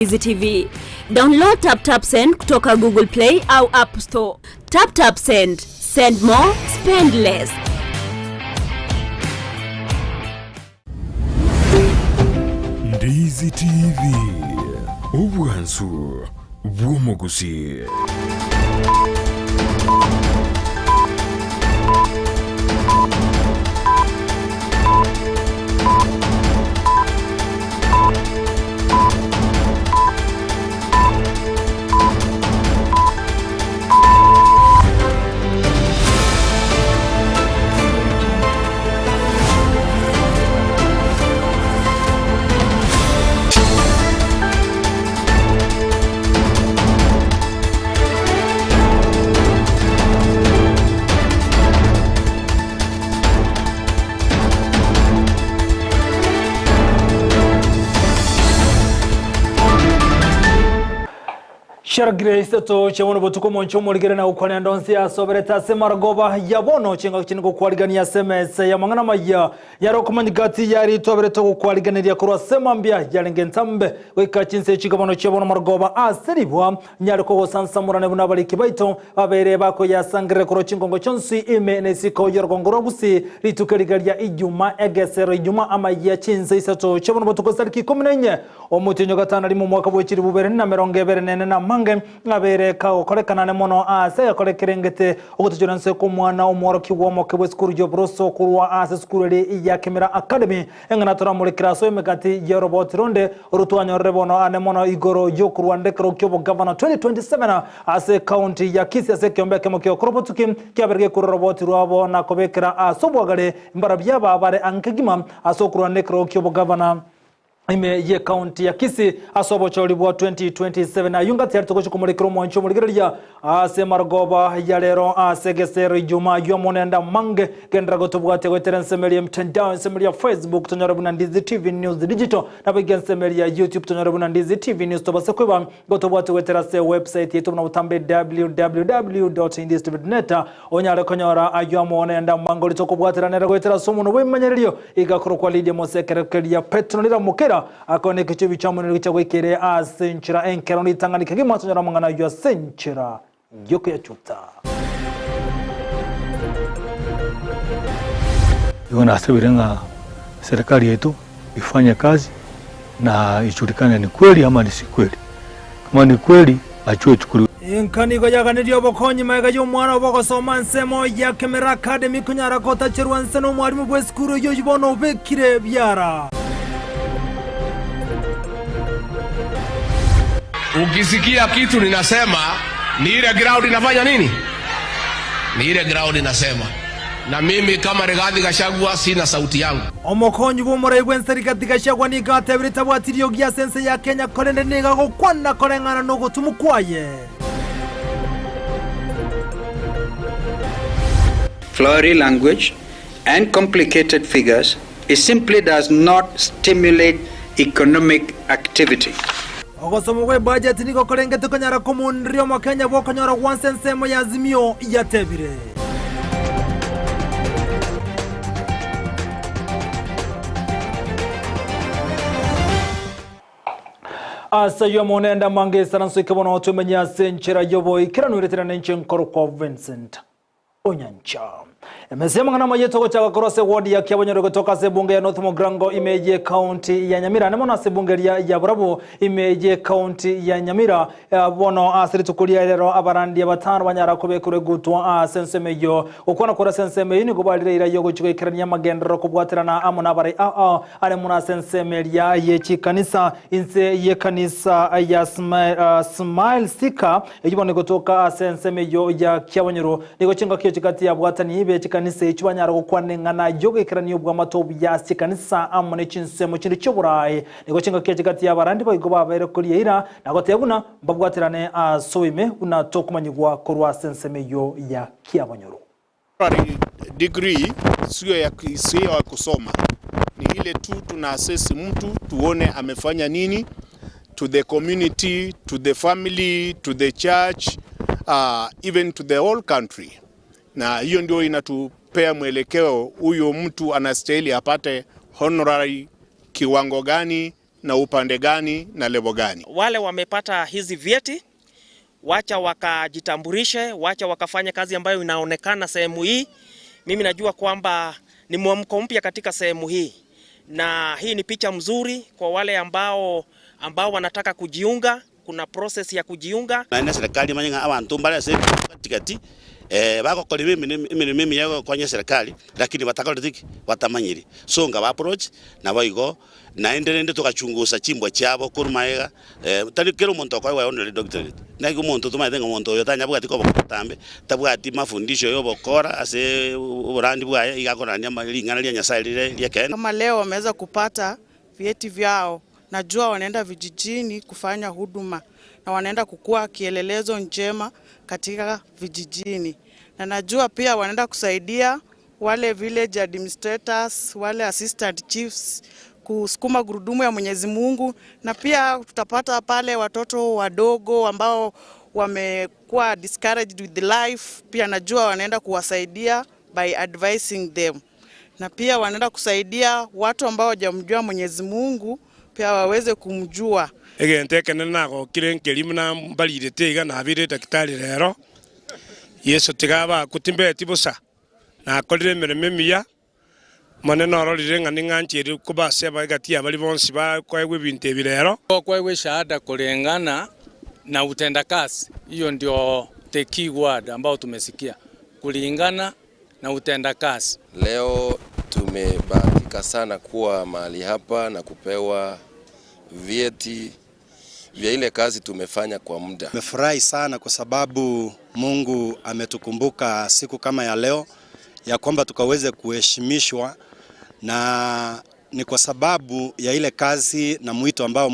Ndizi TV. Download TapTap Send kutoka Google Play au App Store. TapTap Send. Send more, spend less. Ndizi TV, obwansu bw'omogusii. Chiaragire isato chia bono botuko omonche omorigere na gokwana ende onsi asoberete ase marogoba ya bono chingaki chinde gokwarigania ase emesa y'amang'ana amaya Yare okomanya gati yari twaberete ogokwariganeria korwa ase mambia yarenge entambe goika chinse chikabono chiabo namarogoba ase ribwa, nyare kogosansamorane buna abariki baito babere bakoyasangerera korwa chingongo chionsi ime na isiko y'orogongo rwa Gusii rituko riga ria Ijuma egesero Ijuma amayia chinse isato chiabo nobotuko esariki ikomi na inye omotienyi o gatano rimo omwaka bwe chilifu bibere na emerongo ebere nene na amange abere kagokorekana mono aase agakorekerengete Ogotochera inse kw'omwana omworokigwa omoke bw'esukuru y'oboroso korwa ase esukuru eria ya Kemera Academy, eng'ana toramorekere ase emegati y'oroboti ronde oro twanyorire bono ane mono igoro y'okorwanda ekero ki'obogavana 2027 ase ecounty ya Kisii ase ekeombe ekemo ki'ogokora obotuki kiabere gekure oroboti rwabo na kobekera ase obwagare mbarabwo aba bare ang'e kegima ase okorwana ekero ki'obogavana. Ime y'ecounty ya Kisii ase obochori bwa 2027. Ayio ngati togochia komorekera omwanchi omorigereria ase marogoba ya rero ase egesero Ijumaa ayio amo nende amange. Genderera gotobwatia goetera ensemo eria emtandao, ensemo eria Facebook tonyore buna Ndizi TV News Digital, naboigo ensemo eria YouTube tonyore buna Ndizi TV News tobase koiba gotobwatia goetera ase ewebsite yaito buna botambe www.indizitv.net Onyare konyora ayio amo nende amange oria tokobwateranera goetera ase omonwa bw'ebimanyererio, iga korokwa Lidia Mose ekero keria Petero riramokera, akone ekechobi chiamonene gochia goikere ase enchera enkero ritang'ani kegima tonyore amang'ana ayio ase enchera y'okoyachuta. Igo nasabire ng'a serikali yaito ifanye kazi na ijulikane ni kweli ama ni si kweli. Kama ni kweli achue ichukuliwe. Enka nigo yaganerie obokonyi magega y'omwana obo ogosoma ensemo ya Kemera Academy konyara gotacherwa nse n'omwarimu bw'esukuru eyio oyio bono obekire biara. Ukisikia kitu ninasema ni ile ground inafanya nini? Ni ile ground inasema. Na mimi kama Rigathi Gachagua sina sauti yangu. Omokonyi bw'omorai bw'ense Rigathi Gachagua nigo atebire tabwati riogi ase ense ya Kenya korende nigo agokwana koreng'ana nogotumu kwaye. Flowery language and complicated figures, it simply does not stimulate economic activity. Ogosomwa gw'ebajeti nigo korengete konyara komoneria omokenya bw'okonyora gwansa ensemo ya Azimio yatebire. Ase ayio Omonene amange esaranso eke bono tomenye ase enchera y'oboikeranu eretera nenche nkorokwa Vincent Onyancha. Emesa y'amang'ana amaya togochaka korwa ase eward ya Kiabonyoru gotoka ase ebunge ya North Mugirango ime y'ecounty ya Nyamira ande mono ase ebunge eria ya Borabu ime y'ecounty ya Nyamira bono ase rituko ria rero abarandia batano banyara kobekerwa egutwa ase ensemo eyio. Gokwana korwa ase ensemo eyio nigo barire eira y'ogochia goikerania amagenderero kobwaterana amo nabarai ao ao are mono ase ensemo eria ye chikanisa inse y'ekanisa ya Smile Seeker Eyio bono egotoka ase ensemo eyio ya kiabonyoru, nigo chingaki echio gati y'abwatani be chikanisa echio banyare gokwana eng'ana y'ogoikerania obwamato obuya ase chikanisa amo ne chinsemo chinde chi'oboraai. Nigo chingaki echio gati y'abarandi boigo babeire koria eira na goteba buna mbabwaterane ase oboime buna tokomanyigwa korwa ase ensemo eyio ya kiabonyoru. Degree sio ya, sio ya kusoma, ni ile tu tuna assess mtu tuone amefanya nini to the community, to the family, to the church, uh, even to the whole country. Na hiyo ndio inatupea mwelekeo, huyo mtu anastahili apate honorary kiwango gani. na upande gani na level gani. Wale wamepata hizi vyeti, wacha wakajitambulishe, wacha wakafanya kazi ambayo inaonekana sehemu hii. Mimi najua kwamba ni mwamko mpya katika sehemu hii, na hii ni picha mzuri kwa wale ambao wanataka kujiunga. Kuna process ya kujiunga. Naende serikali emanye ng'a abanto mbare ase gati gati bagokora emeremo emiya egokonya eserikali lakini batakoreti ki? Batamanyiri. So nkaba approach nabo igo naende rende togachungusa chimbwa chiabo korwa magega tari kera omonto okoegwa honorary doctorate. Naki omonto tomaete ng'a omonto oyo tanyabwati koba botambe, tabwati mafundisho ya obokora ase oborandi bwaye iga akorania ring'ana ria Nyasaye rire ri'ekeene. Kama leo wameweza kupata vyeti vyao, najua wanaenda vijijini kufanya huduma na wanaenda kukua kielelezo njema katika vijijini, na najua pia wanaenda kusaidia wale village administrators, wale assistant chiefs kusukuma gurudumu ya Mwenyezi Mungu, na pia tutapata pale watoto wadogo ambao wamekuwa discouraged with life, pia najua wanaenda kuwasaidia by advising them, na pia wanaenda kusaidia watu ambao hawajamjua Mwenyezi Mungu pia waweze kumjua. Egento ekenene nagokire nkeri buna mbarirete iga nabeire daktari rero, Yeso tiga abakwe timbeti bosa, nakorire emeremo emiya, Omonene ororire ng'a ning'ancheire koba ase abagati abaria bonsi bakoegwa ebinto ebi rero. Okoegwa eshahada kulingana na utendakazi, hiyo ndio the key word ambao tumesikia, kulingana na utendakazi. Leo tumebahatika sana kuwa mahali hapa na kupewa vyeti vya ile kazi tumefanya kwa muda. Nimefurahi sana kwa sababu Mungu ametukumbuka siku kama ya leo ya kwamba tukaweze kuheshimishwa, na ni kwa sababu ya ile kazi na mwito ambao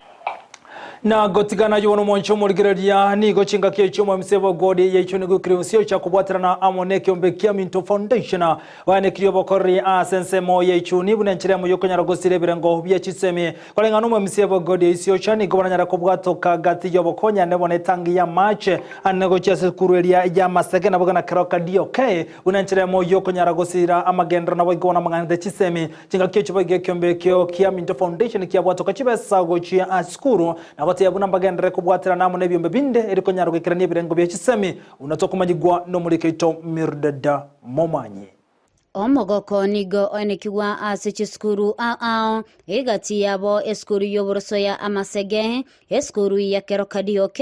Na gotigana yono moncho morigereria nigo chingaki echo msebo godi yecho nigo kriusio cha kubwatirana amo nekiombe kia Minto Foundation banekirio bokori asensemo yecho nibune nchire mu yokonyara gosire birengo bya chisemi kolenga no msebo godi isio chani go baranyara kubwatoka gati yobokonya nebone tangi ya mache anego cha sekurueria ya maseke nabo na keroka DOK una mu yokonyara gosira amagendro nabo igona mangande chisemi chingaki echo bage kiombe kio kia Minto Foundation kia bwatoka chibesa gochia askuru na gote yabuna mbagendere kubwatira namo nebyombe binde erikonyara gwikirania ebirengo bya chisemi unatokumanyigwa nomurikeito Mirdada Momanyi. Omogoko nigo oenekigwa ase chisukuru ao egati yabo esukuru y'oboroso ya Amasege, esukuru ya Keroka DOK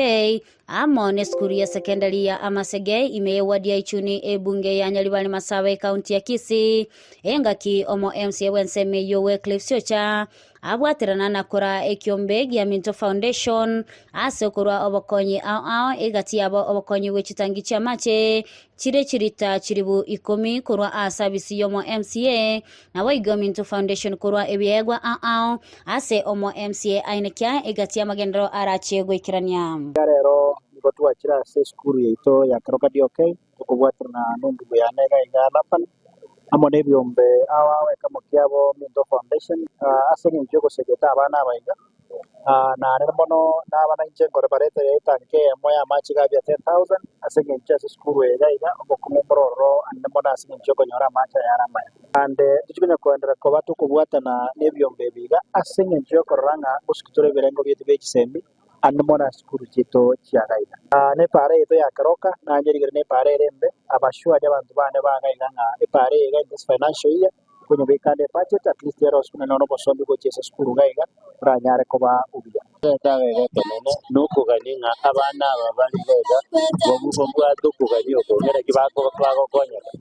amo n'esukuru ya sekendari ya Amasege ime wadi ya Ichuni ebunge ya Nyaribari Masawe kaunti ya Kisii engaki omo MCA wenseme yo Wycliffe Siocha abwaterana na kora ekiombe gia Minto Foundation ase okorwa obokonyi ao ao egati yabo obokonyi bw'echitangi chia mache chire chirita chiribu 10 korwa a service yomo MCA na waigo Minto Foundation korwa ebiegwa ao ao ase omo MCA ainekia egati ya magendero arache gwikirania. Rero nigo twachira ase esukuru yaito ya Keroka DOK tukubwatirana n'endugu yane iga iga Lapan amo n'ebyombe awawe kamo kiabo Minto Foundation ase eng'encho yogosegeta abana abaiga nare mono nabana inche nkore barete etanki eyemo ya amache iga abia 10,000 ase eng'encho ase esukuru eye iga iga obokumu mbororo ande mono ase eng'encho yokonyora amache ayare amaya. Ande tochikonya koenderera koba tokobwatana n'ebyombe ebi iga ase eng'encho yokorora ng'a gosukutore ebirengo bietu bia echisembi ande mono ase esukuru chiaito chiagaiga. Nepara yaito ya Keroka nanjerigere nepara ere embe abashwari abanto bane bagaiga ng'a epara eye iga in this financial year konyobeka ande budget at least ero osukuru nono obosombi gochia ase esukuru iga iga oranyare koba obuya. Etagegetenene nokogania ng'a abana aba bari iga babwate okogania oko ngereki bagokonyeka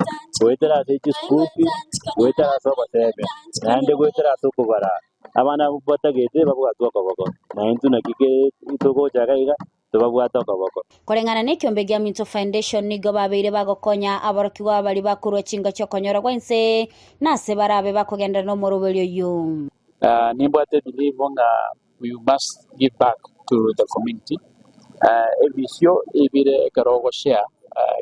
goetera ase chischool fees, goetera ase ogosemia naende goetera ase okobara abana batagete babwatwe okoboko naintwe naki togocha iga iga tobabwate okoboko. Koreng'ana n'ekiombe gia Minto Foundation nigo babeire bagokonya aborokigwa bari bakorwa chinga chiokonyora gwense nase barabe bakogendera n'omoroberi oyo. Nimbwate believe ng'a we must give back to the community. Ebisio ebire ekero ogoshare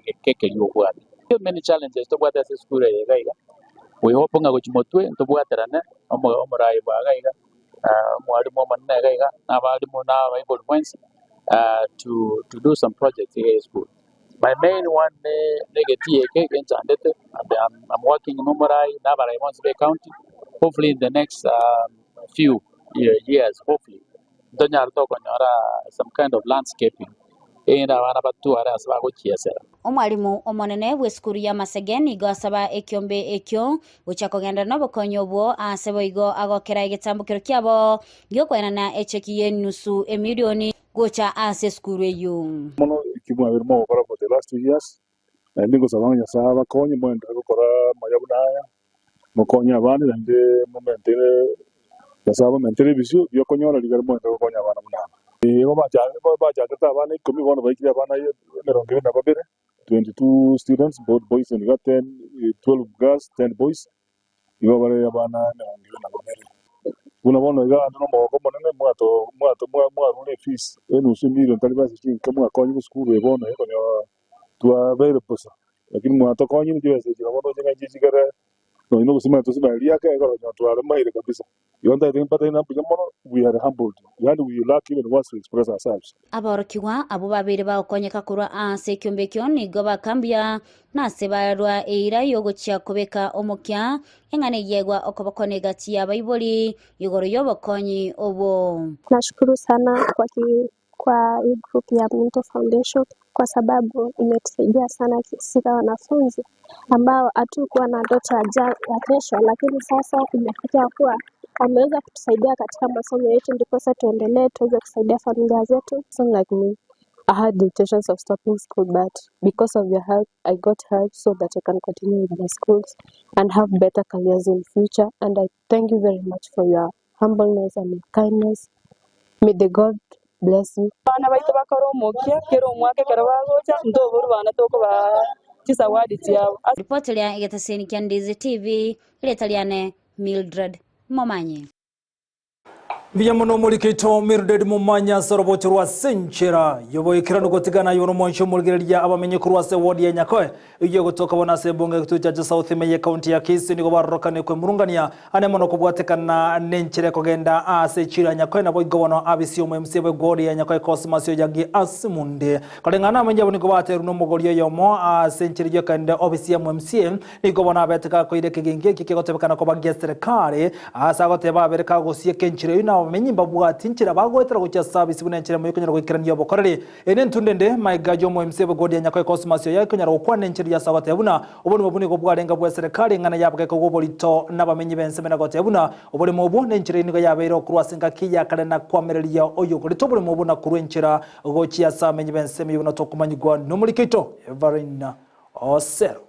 gekekeria obwate. Many challenges tobwate ase esukuru eye iga iga. We hope ng'a gochia motwe ntobwaterane omorai bwa iga iga omwalimu omonene iga iga na abalimu na abaibori bwensi to do some projects here at school. My main one ne eke genchandete and I'm working nomorai na abarai bonsi be county. Hopefully in the next few years hopefully ntonyare tokonyora some kind of landscaping erinde abana batware ase bagochiesera. Omwalimu omonene bw'esukuru y'amasege nigo asaba ekiombe ekio gochia kogenda nobokonyi obwo ase boigo agokera egetambokero kiabo gi'okoenana echeki y'enusu emilioni gocha ase esukuru eyio. Mono eki mwabeire mogokora for the last 2 years, naende ngosaba ng'a Nyasae abakonye moenderere gokora amaya buna aya, mokonye abande naende momentere Nyasae abamentere ebisio biokonyora rigere moenderere gokonya abana buna aba. Igo bachakete abana ikomi bono baikire abana 22, 22 students both boys and girls, 10, 12 girls, 10 boys, igo bare abana 22. Buna bono iga ande nomogoko omonene mwato mwato mwarure efees enusu emilion tari besa chinke mwakonyire esukuru eye bono ekonyora twabeire bosa, lakini mwatokonyire chibesa echi nabo ndoche ng'a inche chikere nonye na ogosimeka tosimeke riaka ekero onye twaremaire kabisa. Igo ntaete mbatebie ng'a mbuya mono, we are humbled, yaani we lack even words to express ourselves. Aborokigwa abwo babeire bagokonyeka korwa ase ekiombe ekio nigo bakambuya, na ase barwa eira y'ogochia kobeka omokia, eng'ana eyegwa okoboko negati y'abaibori igoro y'obokonyi obwo. Nashukuru sana kwa, ki, kwa hii group ya Minto Foundation kwa sababu imetusaidia sana sisi kama wanafunzi ambao hatukuwa na ndoto ya ja- ya kesho, lakini sasa imefikia kuwa wameweza kutusaidia katika masomo yetu, ndiposa tuendelee tuweze kusaidia familia zetu. Person like me, I had the intentions of stopping school, but because of your help, I got help so that I can continue with my schools and have better careers in future. And I thank you very much for your humbleness and kindness. May the God bless you. Abana baito bakora omokia kera omwaka ekero bagocha ntoborwa bana tokobaa chisawadi chiabo. Ripoti ria egetaseni kia Ndizi TV, erieta riane Mildred Momanyi. Mbuya mono omorikeito Mildred Momanya ase orobocho rwa Senchera yoboikeranu gotigana yono omwancho omorigereria abamenyi korwa ase ward ya Nyakoe eyio egotoka bono ase ebunge egituo kia South ime ye county ya Kisii nigo barorokane kwemurungania ane mono kobwatekana nenchera ekogenda ase echiro ya Nyakoe naboigo bono abisi omo MCA bwe ward ya Nyakoe Cosmas Oyagi ase munde koreng'ana amenyi abo nigo baterwe nomogori oyomo ase enchera eyio ekende ofisi ya MCA nigo bono abete gakoira ekegengi eki kegotebekana koba gia serikali ase agoteba abere kagosieka enchera eyio na abamenyi mbabwati enchera bagoetera gochia service buna enchera emo ekonyara goikerania obokoreri. Ere entunde ende maiga y'omo MCA bwe ward ya Nyakoe Cosmas Oyagi ekonyara gokwana enchera eyio ase agoteba buna oborimo obwo nigo bwarenge bwa serikali eng'ana yabageka oborito nabamenyi b'ensemo na goteba buna oborimo obwo nenchera eyio nigo yabeire okorwa ase engaki ya kare na koamereria oyokorete oborimo obwo na korwa enchera gochia ase abamenyi b'ensemo eyio buna tokomanyigwa nomoriki oito Everina Osero.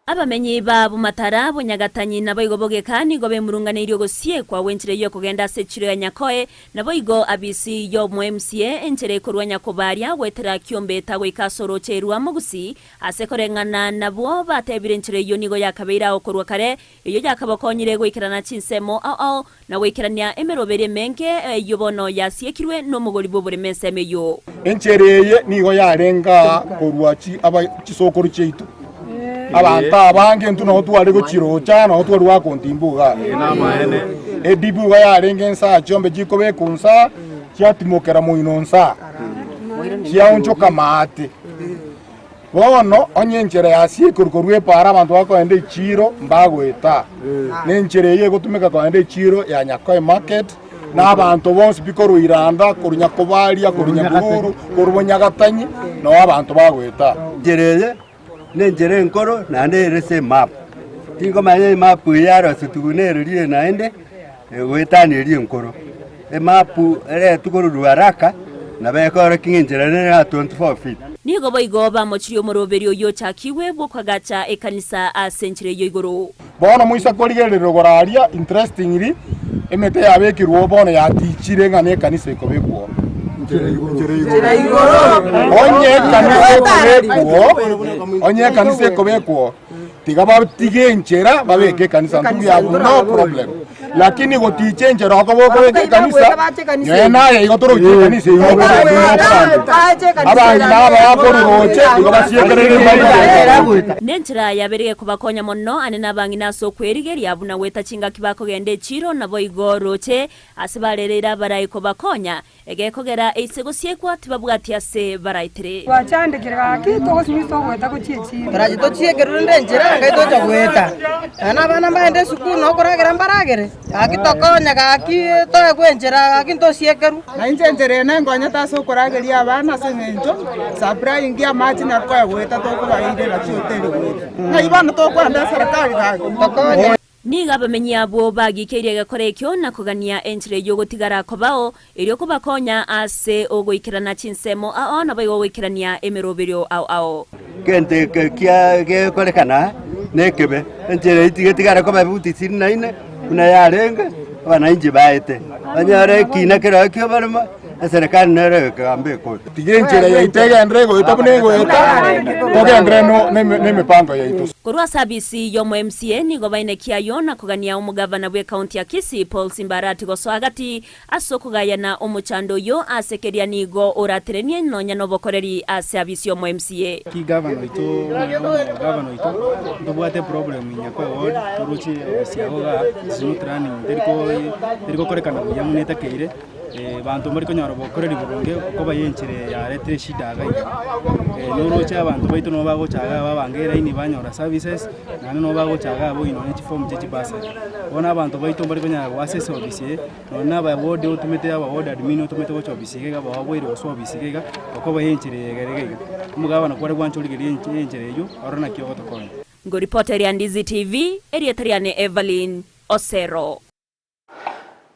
Abamenyi ba Bomatara, Bonyagatanyi, naboigo Bogeka nigo bemurunganeirie ogosiekwa gw'enchera eyio ekogenda ase echiro ya Nyakoe, naboigo abisi y'omo-MCA enchera ekorwa Nyakobaria goetera Kiombeta goika ase orooche rwa Mogusi. Ase koreng'ana nabwo batebire enchera eyio nigo yakabeire ao korwa kare, eyio yakabakonyire goikerana chinsemo ao ao na goikerania emeroberio emenge eyio bono yasiekirwe nomogori bw'oboremo ensemo eyio. Enchera eye nigo yarenge aa korwa chisokoro chiaito. Abanto abange intwe nabo tware gochirocha, nabo tware goakontimba iga. Edibu iga yarenge nsaa chiombe chikobekwa nsaa, chiatimokera moino nsaa, chiaonchoka maate. Bono onye enchera yasiekirwe korwa epaara abanto bakogenda echiiro mbagoeta, na enchera eyio egotumeka kogenda echiiro ya Nyakoe Market, na abanto bonsi pi korwa Iranda, korwa Nyakobaria, korwa Nyabururu, korwa Bonyagatanyi, nao abanto bagoeta. Enchera eye nenchera enkoro naende ere ase emap. Tinkomanya emap eye yarosetigwe nereri naende egoetania eria enkoro. Emapu eretwe korwa Ruaraka nabo ekorokia ng'a enchera nere ya 24 feet. Nigo boigo bamochirie omoroberio oyio ochakigwe bw'okoagacha ekanisa ase enchera eyio igoro. Bono moisa korigereria rogoro aria, interestingly, emete yabekirwe oo bono yatichire ng'a nekanisa ekobekwa oo. Onye ekanisa ekobekwa oo, onye ekanisa ekobekwa oo, tiga batige enchera babeke ekanisa intwe we have no problem. Lakini goticha enchera okoba okobeka ekanisa, nyowe naye igo toroche ekanisa eywo abang'ina aba bakorwa roche igo basiekereire mbaigwe. Nenchera yabeire gekobakonya mono ane nabang'ina ase okwerigeria buna goeta chingaki bakogenda echiro naboigo roche ase barereire abarai kobakonya Egekogera eise gosiekwa tibabwati ase baraetere. Twachandekire gaki togosimisa ogoeta gochia echiro. Torache tochieke rende enchera engai tocha goeta. Naende abana mbaende esukuru na okoragera mbaragere. Gaki tokonye gaki toegwe enchera gaki ntosiekerwe. Na inche enchera eye nenkonyete ase okorageria abana ase eng'encho supply inki amache nyakoe goeta tokobairera chihoteli goeta. Ng'ai bono tokoenda eserekari gaki? Tokonye. Nigo abamenyi abwo bagikeirie egekora ekio na kogania enchera eyio gotigara kobao, erio kobakonya ase ogoikerana chinsemo ao naboigo goikerania emeroberio ao ao. Gento eke kia gekorekana nekebe, enchera eyio tigetigare koba ebuti isini na ine buna yarenge, abananchi baete, banyore ekina kero kioboremo, eserekari nero egekegamba ekote. Tiga enchera yaito egenderere egoeta buna egoeta, togenderere no nemipango yaito. Korwa ase abisi y'omo MCA nigo bainekia ayio na kogania omogavana bw'ekaunti ya Kisii Paul Simbarati gosoa gati ase okogayana omochando oyio ase keria nigo oraterenie nonya nobokoreri ase abisi y'omo MCA. Ki gavana oito omwana omo gavana oito ntobwate eproblem Nyakoe ward toroche ofisi yago igaa it is not running teri ko teri gokorekana buya buna etakeire. Abanto mbari konyora obokoreri boronge okoba y'enchera eye yaretire eshida iga iga. Noroche abanto baito nabo bagocha iga babange eraini banyora services, naende nabo bagocha iga boino ne chiform chia chibasari. Bono abanto baito mbari konyara goa ase ofisi eye, nonye na aba ward otomete aba ward admin otomete gocha ofisi iga iga baoboire gosoa ofisi iga iga, okoba y'enchera eye iga iga. Omogabana kware gwancha origereria enchera eywo, orore naki ogotokonya. Ngoripota eria Ndizi TV, erieta riane Evelyn Osero.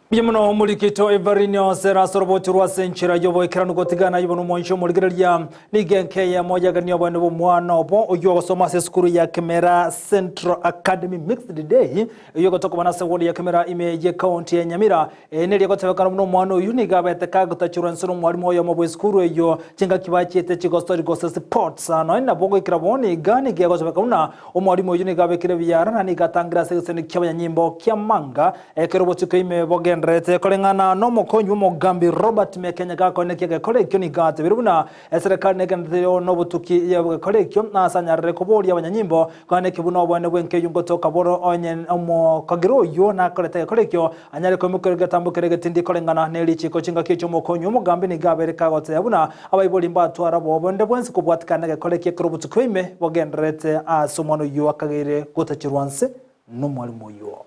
Mbuya mono omorikito Everine Osera ase orobocho rwa ase enchera y'oboikeranu gotigana aye bono omwanchi omorigereria nigo enka eyemo yagania obonene bw'omwana obo oyio ogosoma ase esukuru ya Kemera Central Academy Mixed Day eyio egotokobana ase ward ya Kemera ime ye county ya Nyamira. Eye neria egotebekana buna omwana oyio nigo abete kagotachorwa inse nomwarimu oyomo bw'esukuru eyio chingaki bachiete chigosori gose sports. Nonya nabo goikera bono iga nigo egotebeka buna Omwalimu oyio nigo abekire ebiara na nigo atangire ase egeseni ki'abanyanyimbo ki'amanga ekero obotuko ime bogendererete. Koreng'ana n'omokonyi bw'omogambi Robert Mekenya gakoenekia egekora ekio nigo atebire buna eserekari negendererete nobotuki y'egekora ekio na ase anyarire koboria abanyanyimbo koenekia buna oboene bw'enka eyio ngotoka bore onye omokagera oyio nakorete egekora ekio anyare koimokeria egetambo keria egetindi koreng'ana nerichiko. Chingaki echio omokonyi bw'omogambi nigo abeire kagotebia buna Abaibori mbatwara bobe onde bwensi kobwatikana negekora eki ekero obotuko ime bogendererete aase omwana oyio akageire gotacherwa nse nomwalimu oyio.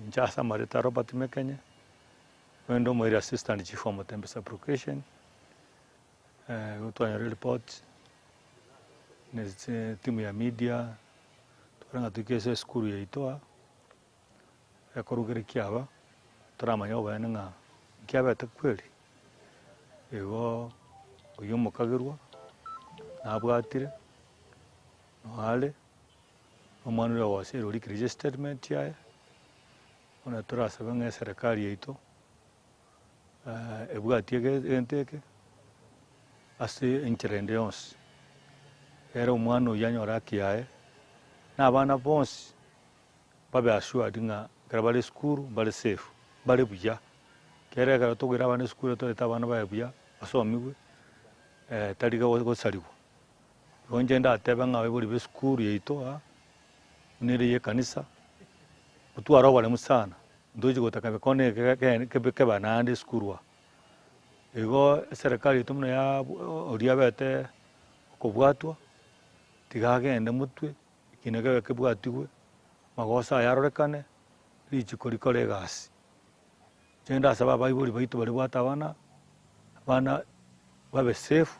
Inche ase amareta Robert Mekenye, oyonde omoiri assistant chief wa Mutembe sub-location, igo twanyora eripoti ne timu ya media, twarora ng'a toike ase esukuru yaito aa, ekorugera ekiaba, toramanye oboene ng'a nkiabete kweri. Igo oyio omokagerwa nabwatire, noare, omwana oria ogoseire orikire estatement yaye, bono torasabe ng'a eserekari yaito ebwatie egento eke, ase enchera ende yonsi, ere omwana oyio anyore haki yaye, na abana bonsi babe assured ng'a ekero bare esukuru mbare safe, mbare buya. Ekiagera ekero tokoira abana esukuru torete abana baye buya, basomigwe, tari gosarigwa. Igo inche ndatebe ng'a abaibori ba esukuru yaito aa, buna ere ya ekanisa, otware oboremu sana, ntochi gotaka bikone eke kebe kebe naende esukuru aa. Igo eserekari yaito buna ya oria abete okobwatwa, tiga agende motwe. Ekina kebe kebwatigwe, amagoso aye arorekane, richiko rikore egasi. Inche ndasabe abaibori baito baria bwate abana, abana babe safe,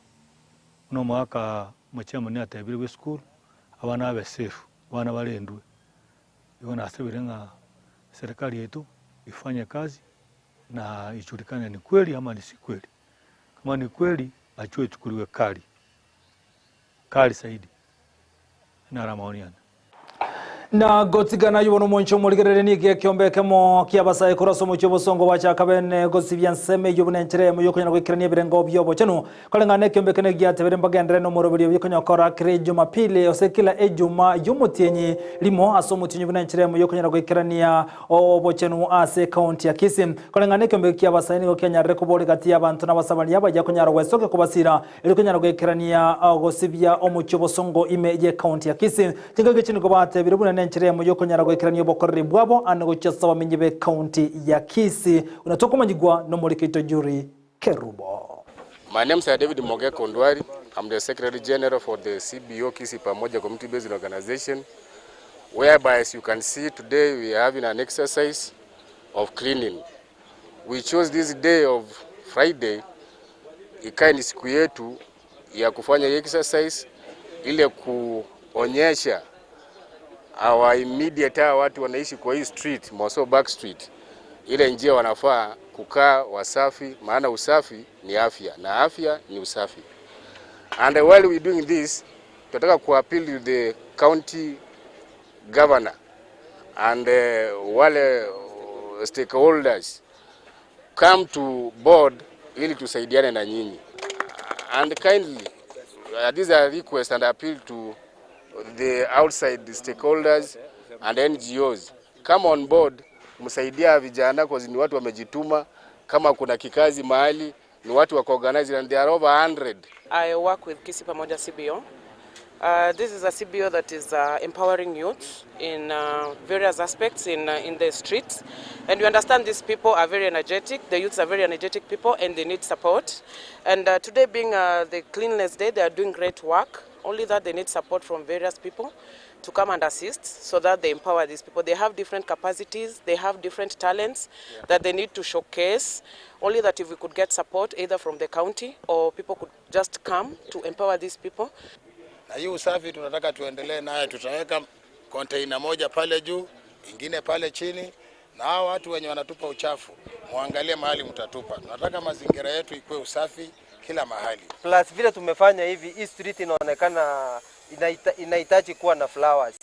buna omogaka omochairman atebire bwa esukuru, abana babe safe, abana barendwe. Igo nasabire ng'a serikali yaito ifanye kazi na ijulikane ni kweli ama ni si kweli. Kama ni kweli, hatua ichukuliwe kali, kali zaidi. Naro amaoni ane. Na gotigana ayio bono omonche omorigereria nigo ekeombe ekemo ki'abasae korwa ase omochie obosongo bachaka bene gosibia ensemo eyio buna enchera eyemo y'okonyara goikerania ebirengo bi'obochenu. Koreng'ana nekeombe ekio nigo giatebire mbagenderere nomoroberio bi'okonyokora kera Ejumapili gose kila Ejuma y'omotienyi rimo ase omotienyi buna enchera eyemo y'okonyara goikerania obochenu ase ekaunti ya Kisii. Koreng'ana nekeombe ekio ki'abasae nigo kianyarire koboria gati y'abanto n'abasabani abayia konyara gwesokia kobasira Erio konyara goikerania gosibia omochie obosongo ime y'ecounty ya Kisii. Chingaki echi nigo batebire buna nenchera eyemo y'okonyara goikerania obokoreri bwabo ande gochia ase abamenyi b'ecounty ya Kisii buna tokomanyigwa nomoriki oito Jury Kerubo. My name is David Mogeko Ndwari. I'm the Secretary General for the CBO Kisii Pamoja Community Based Organization, whereby as you can see today we are having an exercise. of cleaning. We chose this day of Friday ikae ni siku yetu ya kufanya exercise ile kuonyesha our immediate hawa watu wanaishi kwa hii street Moso Back Street, ile njia wanafaa kukaa wasafi, maana usafi ni afya na afya ni usafi. And while we doing this, tunataka kuappeal to the county governor and wale stakeholders come to board ili tusaidiane na nyinyi and kindly these are request and appeal to the outside stakeholders and NGOs come on board msaidia vijana cause ni watu wamejituma. Kama kuna kikazi mahali ni watu wako organized and they are over 100. I work with Kisi Pamoja CBO. This is a CBO that is empowering youth in various aspects in the streets. And we understand these people are very energetic. The youths are very energetic people and they need support. And today being the Cleanliness Day, they are doing great work. Only that they need support from various people to come and assist so that they empower these people. They have different capacities, they have different talents that they need to showcase. Only that if we could get support either from the county or people could just come to empower these people. Na hii usafi tunataka tuendelee naye, tutaweka container moja pale juu, ingine pale chini, na hao watu wenye wanatupa uchafu muangalie mahali mtatupa. Tunataka mazingira yetu ikuwe usafi kila mahali. Plus vile tumefanya hivi, hii street inaonekana inahitaji kuwa na flowers.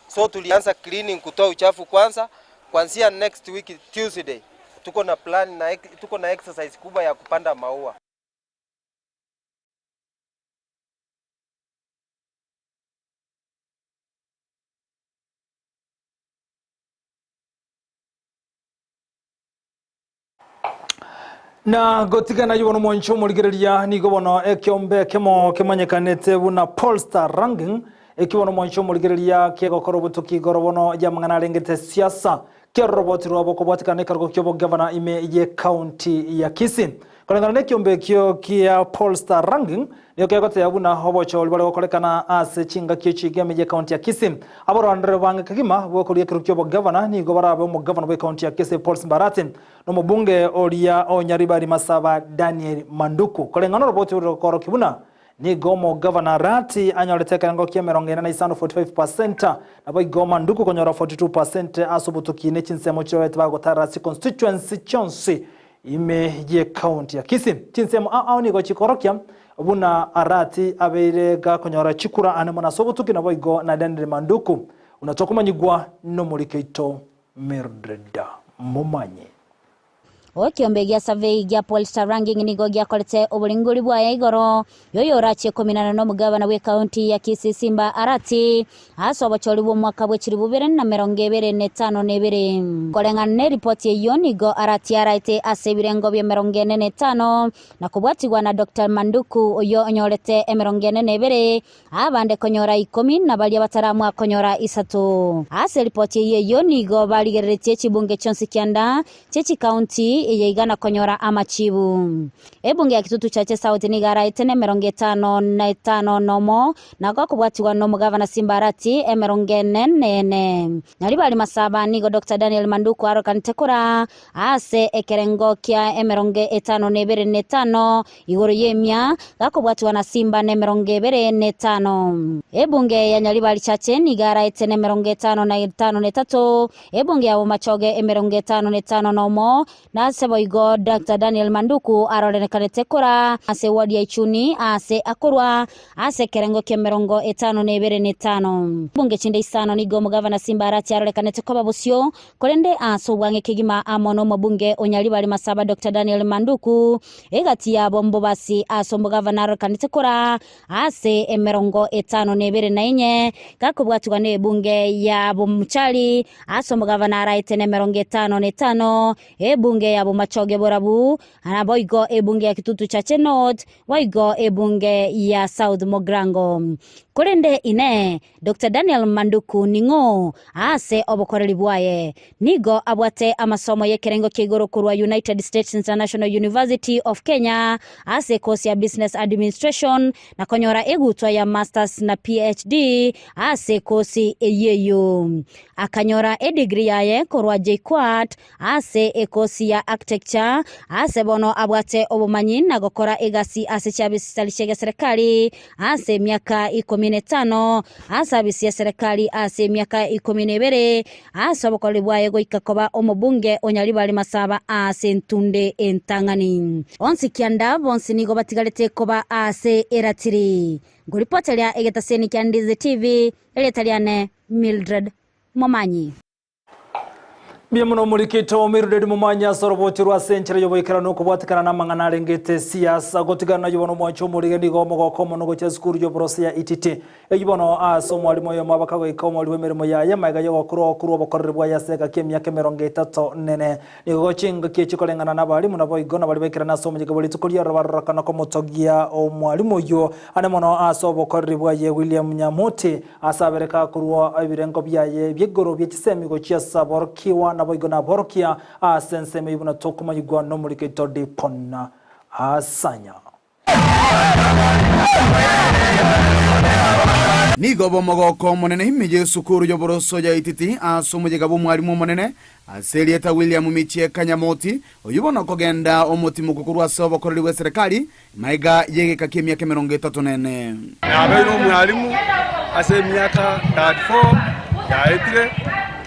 So tulianza cleaning, kutoa uchafu kwanza. Kuanzia next week Tuesday tuko na plan na tuko na exercise kubwa ya kupanda maua. Na gotigana yubono mwancho murigereria nigo bono ekiombe kemo kimanyekanete buna Polestar ranking ekibono mwancho murigereria kiegokoro butuki igoro bono ya mang'ana arengete siasa kiaroroboti rwabo kobwatikana ekerogo kia obogavana ime ye county ya Kisii korengana na ekiombe kio kia Polestar ranking niyo kegoteya buna obochori bari gokorekana ase chingaki echi ime ye county ya Kisii aborandere bange kagima bokoria ekero kia obogavana nigo barabe omogavana bwa county ya Kisii Paul Simbarati nomobunge oria onyaribari Masaba Daniel Manduku korengana oroboti rukoro kibuna nigo omogavana Rati anyorete ekerengo kia 45 45% nabo igo Manduku konyora 42% ase obotuki ne chinsemo chiroete bagotara ase constituency chionsi ime ye county ya Kisii chinsemo ao nigo chikorokia buna Arati abeire gakonyora chikura ane mona ase obotuki nabo igo na Daniel Manduku unatokumanyigwa nomorikeito Mildred Momanyi. Okiombe gia survey gia Polestar ranking nigo giakorete oboringori bwaya igoro yoyo orache 18 nomugabana we county ya Kisii Simba Arati ase obochori bwa omwaka bwa 2025 nebere koreng'ana na eripoti eyo nigo Arati araete ase ebirengo bia 45 na kobwatigwa na Dr. Manduku oyo onyorete 42 abande konyora 10 na baria bataramwa konyora 3 ase eripoti eyo nigo barigereretie chibunge chionsi kianda chechi county yeigana konyora amachibu ebunge ya Kitutu Chache South niga araete 55 nomo nako kubwatiwa no mugavana Simba Arati 44 Nyaribari Masaba nigo Dr. Daniel Manduku arokanite kura ase ekerengo kia 52 igoro yemia gakobwatiwa na Simba 25 ebunge ya Nyaribari Chache niga araete 55 ebunge ya Bomachoge 55 nomo na seboigo Dr. Daniel Manduku arorekanete kura ase wadi ya Ichuni ase akorwa ase kerengo kia 55 bunge chinde isano nigo mugavana Simba Arati arorekanete koba busio korende ase obwange kegima amo nomobunge Onyaribari Masaba Dr. Daniel Manduku egati yabo mbobasi ase omugavana arorekanete kura ase 54 gakobwatigwa ne ebunge ya Bomuchali ase omugavana araete 55 ebunge ya Bomachoge Borabu anaboigo ebunge ya Kitutu Chache North waigo ebunge ya South Mogrango. Korende Inee, Doctor Daniel Manduku ning'o ase obokoreri bwaye? Nigo abwate amasomo y'ekerengo kia igoro korwa United States International University of Kenya ase ekosi ya Business Administration na konyora egutwa ya Masters na PhD ase ekosi eyio eyio. Akanyora edigiri yaye korwa JKUAT Ase ekosi ya Architecture, ase bono abwate obomanyi na gokora egasi ase chiabisi chitari chi'egeserekari ase emiaka ikomi na etano, ase abisi y'eserekari ase emiaka ikomi na ebere, ase obokoreri bwaye goika koba omobunge o Nyaribari Masaba ase entunde entang'ani. Onsi kianda bonsi nigo batigarete koba ase eratiri. Nkoripoteria egetaseni kia Ndizi TV, erieta riane Mildred Momanyi. Mbuya mono omorikito omirureri momanye ase orobochi rwa ase enchera y'oboikeranu okobwatekana namang'ana arengete siasa gotigana nayio bono omwanchi omorige nigo omogoko omono gochia esukuru y'oboroso ya Ititi eyio bono ase omwalimu oyomo abakagoika omori bw'emeremo yaye magega y'ogokorwa okorwa obokoreri bwaye ase egaki emiaka emerongo etato nene nigo chingaki echi koreng'ana nabalimu naboigo nabari baikerana ase omonyeke bwe rituko riaroro barorokana komotogia omwalimu oyio ane mono ase obokoreri bwaye William Nyamuti Ase abereka korwa ebirengo biaye bi'igoro bie chisemi gochia ase aborokigwa, naboigo naborokia ase ensemo eyio buna tokomanyigwa nomoriko oito Dipon Asanya. Nigo b'omogoko omonene ime y'esukuru y'oboroso ya Ititi ase omoyega bw'omwalimu omonene ase erieta William Michieka Nyamoti, oyio bono okogenda omotimoko korwa ase obokoreri bw'eserekari Magega y'egeka ki'emiaka emerongo etato nene. Nabeire omwalimu ase emiaka 34 yaetire,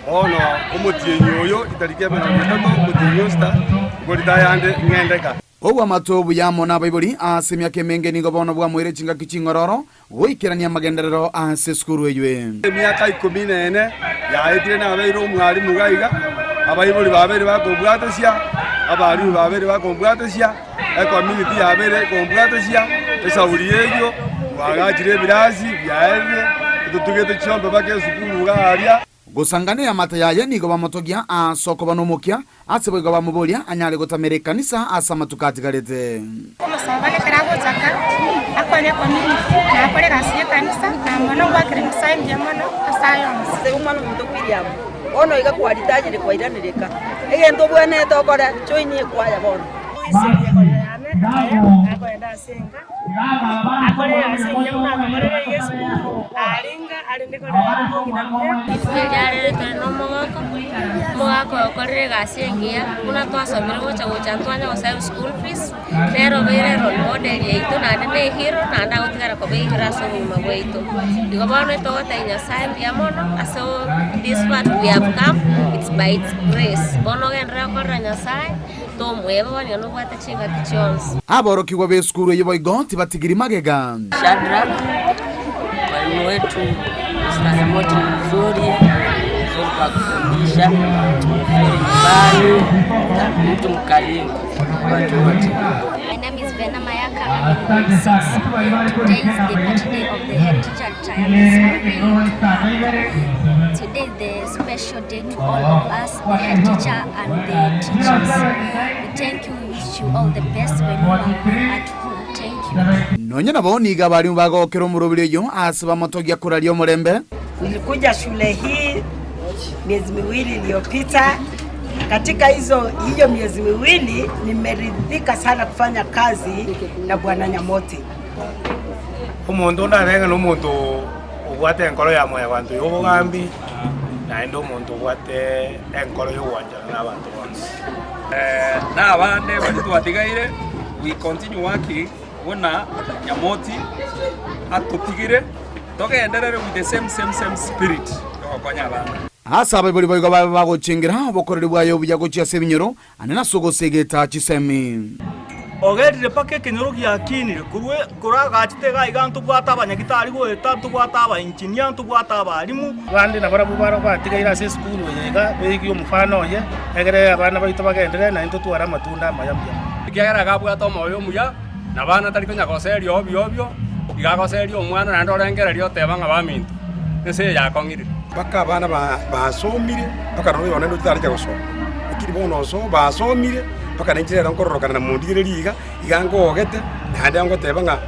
bono omotienyi oyo etariki emerongo etato omotienyi o sita nigo ritayande ng'endeka. Obwamato obuya amo nabaibori ase emiaka emenge nigo bono bwamoire chingaki ching'ororo goikerania amagenderero ase esukuru eyio. Emiaka ikomi na ene yaetire nabeire omwalimu iga iga, abaibori babeire bakombwatesia, abalimu babeire bakombwatesia, ecommunity yabeire ekombwatesia, esauri eyio, twagachire ebirasi biaerire, etotugete chiombe mpaka esukuru iga aria. Gosangana eamate yaye nigo bamotogia ase okoba nomokia, ase boigo bamoboria anyare gotamera ekanisa ase amatuko atigarete. Omosomba ekero agochaka, akonye community, na akore egasi y'ekanisa, na mono ngwakere Nyasaye mbuya mono ase aya onsi. Omwana ominto William, bono iga kwaritachire kwairanire eka, egento obwenerete okore, join ekwaya bono. Akoenda ase enka, akore egasi engiya buna akokorera iga esukuru, aringa arende korera omong'ina buya. Rituko riarero tore nomogoko, omogaka oyo okorire egasi engiya, buna twasomire gocha gocha ntwanya goserve school fees, nere obeire role model yaito naende na ehero naende agotigara koba ehero ase obogima bwaito. Igo bono togotebia Nyasaye mbuya mono ase this far we have come, it's by his grace. Bono ogenderere gokorera Nyasaye. Tomweba onye nobwate chingaki chionsi. Aborokigwa b'esukuru eyio boigo tibatigiri magega. Shadrack, mwalimu wetu Mr. Nyamoti ni mzuri, mzuri kwa kufundisha, mzuri nyumbani, mtu mkarimu kwa watu wote. My name is Vena Mayaka. I'm in grade 6. Today is the party day of the head teacher retirement. I'm really happy. Today is the special day to all of us, the head teacher and the teachers. We thank you, we wish you all the best when you are at home. Thank you. Nonya nabo nigo abarimu bagokera omorobiri oyio ase bamotogia koraria omorembe. Nilikuja shule hii miezi miwili iliyopita. Katika hizo hiyo miezi miwili nimeridhika sana kufanya kazi na Bwana Nyamoti. Omonto onde arenge nomonto obwate enkoro ya mwanyabanto y'obogambi, naende omonto obwate enkoro y'ogwanchana nabanto bonsi. Na abande baria twatigaire, we continue working buna Nyamoti atotigire, togenderere with the same same same spirit yogokonya abande. Ase abaibori boigo babe bagochengera obokoreri bwaye obuya gochia ase ebinyoro, Ane nase ogosegeta chisemi. Ogerire mpaka ekenyoro giakinire, korwa korwa agachete iga iga ntobwate abanyagitari goeta, ntobwate abaengineer, ntobwate abalimu. Abande nabarabwo barabwo batigaire ase esukuru eye iga, beigie omofano oye, egere abana baito bagenderere, naintwe totware amatunda amaya mbuya mono. Ekiagera iga abwate omoyo omuya, na bana tari konya goseria obio obio, iga agoseria omwana naende orengereria oteba ng'a baminto, ense eye yakong'irire. Mpaka abana basomire, mpaka nonya oyo onde otareche gosoma, lakini bono oso basomire, mpaka nainche rero nkororokana na mondigereria iga, iga ngogete, naende ngoteba ng'a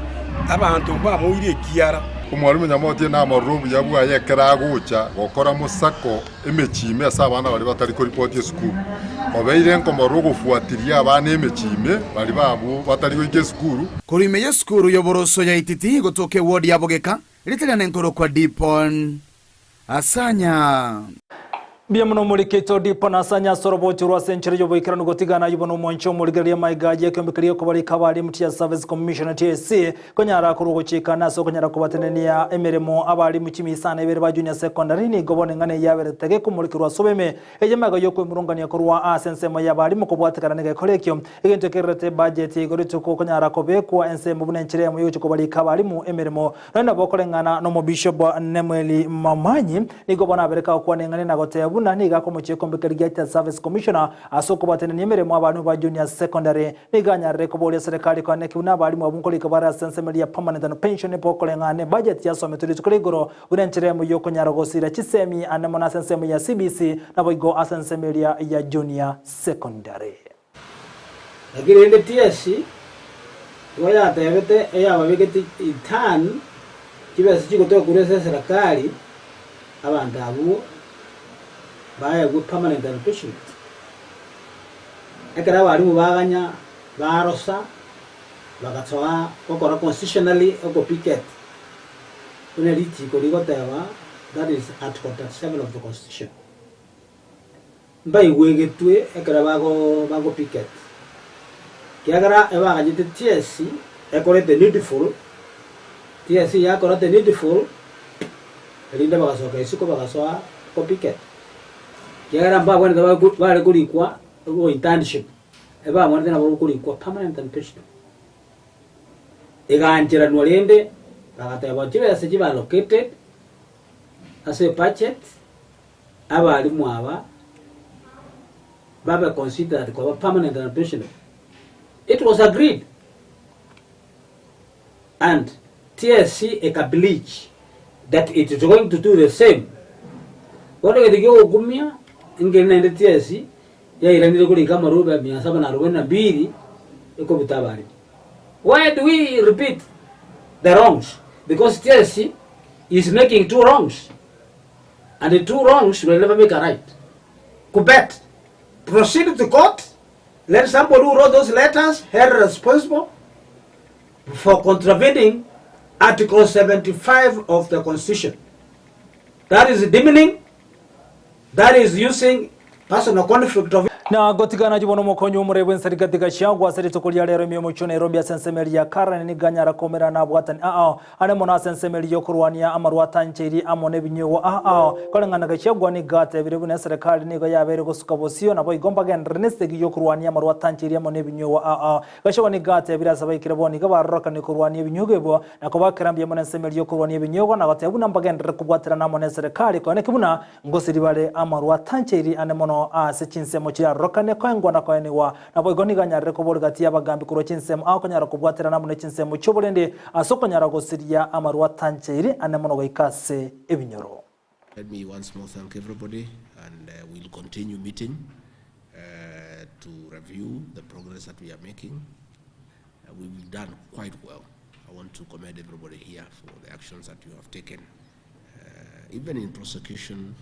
abanto mbamoire ekiara. Omwalimu Nyamoti namorore obuya bwaye ekero agocha gokora mosako emechie ime ase abana baria batari koripoti esukuru. Obeire nkomorora ogofuatiria abana emechie ime baria babwo batari goika esukuru. Korwa ime y'esukuru y'oboroso ya Ititi gotoka ewodi ya Bogeka, rieta riane nkorokwa Dipon Asanya. Mbuya mono omorikeito Dipon Asanya ase orobocho rwa ase enchera y'oboikeranu gotigana ayio bono omwanche omorigereria amaiga ayio ekeombe keria gekobarika abarimu Teachers Service Commission TSC Konyara korwa ogochikana ase okonyara kobatenenia emeremo abalimu chimisana ibere ba junior secondary nigo bono eng'ana eyio yaberete gekomorekerwa ase obeme eye magega y'okwemurungania korwa ase ensemo y'abalimu kobwatekana negekora ekio egento ekererete ebudget ya igoro rituko okonyara kobekwa ensemo buna enchera eyemo yogochia kobarika abalimu emeremo Nonya nabo koreng'ana nomobishop Nemuel Momanyi nigo bono abereka gokwana eng'ana na goteba buna nigo akomochia ekombe keria gia Teachers Service Commissioner ase okobatenenia emeremo abalimu ba junior secondary. Nigo anyarire koboria serikali koaneki buna abalimu abwo nkorika bare ase ensemo eria ya permanent and pension bokoreng'ana ne budget yasometwe rituko ria igoro buna enchera eyemo yokonyara gosira chisemi ande mono ase ensemo ya CBC naboigo ase ensemo eria ya junior secondary. Naki rende TSC igo yatebete eyababegete return chibesa chigotoka korwa ase eserekari abanto abwo baegwe permanent allocation. Ekero abalimu baganya barosa bagasoa gokora constitutionally okopicket buna richiko rigoteba that is article 37 of the constitution. Mbaigwegetwe ekero bago bago picket, ekiagera ebaganyete TSC ekore the needful, TSC yakora the needful, erinde bagasoka isiko bagasoa go picket. Ekiagera mbabwenerete baku bare korikwa go internship, ebabwenerete nabo korikwa permanent and pensionable. Egaancheranwa rende, bagateba chibesa chibe allocated ase ebudget. Abalimu aba babe considered koba permanent and pensionable. It was agreed and TSC eka bleach that it is going to do the same. Bono egento kia ogokumia nkeri naende TSC yairanire korika amarube mia saba na arobaini na mbili ekobuta abalimu. Why do we repeat the wrongs? Because TSC is making two wrongs. And the two wrongs will never make a right. Kubet, proceed to court, let somebody who wrote those letters held responsible for contravening Article 75 of the Constitution. That is demeaning, that is using personal conflict of Na gotigana chibono omokonyi bw'omorei bw'ense Rigathi Gachagua ase rituko ria rero ime y'omochie o Nairobi ase ensemo eria ya Karen nigo anyara koumerana na abwatani ao ande mono ase ensemo eria y'okorwania amarwa atancheiri amo nebinywegwa ao. Koreng'ana Gachagua nigo atebire buna eserekari nigo yabeire gosuka bosio naboigo mbagenderere nesegi y'okorwania amarwa atancheiri amo nebinywegwa ao. Gachagua nigo atebire ase abaikire bono nigo barorokanie korwania ebinywegwa ebio na kobakera mbuya mono ensemo eria y'okorwania ebinywegwa na goteba buna mbagenderere kobwaterana amo neserekari koeneki buna Ngosiri bare amarwa atancheiri ane mono ase chinsemo chirarorokane koengwa na koenigwa. Naboigo nigo anyarire koboria gati y'abagambi korwa chinsemo agokonyara kobwaterana amo ne chinsemo chi'oborendi ase okonyara gosiria amarwa atancheiri ane mono goika ase ebinyoro. Let me once more thank everybody and we'll continue meeting to review the progress that we are making. We've done quite well. I want to commend everybody here for the actions that you have taken. Uh, even in prosecution,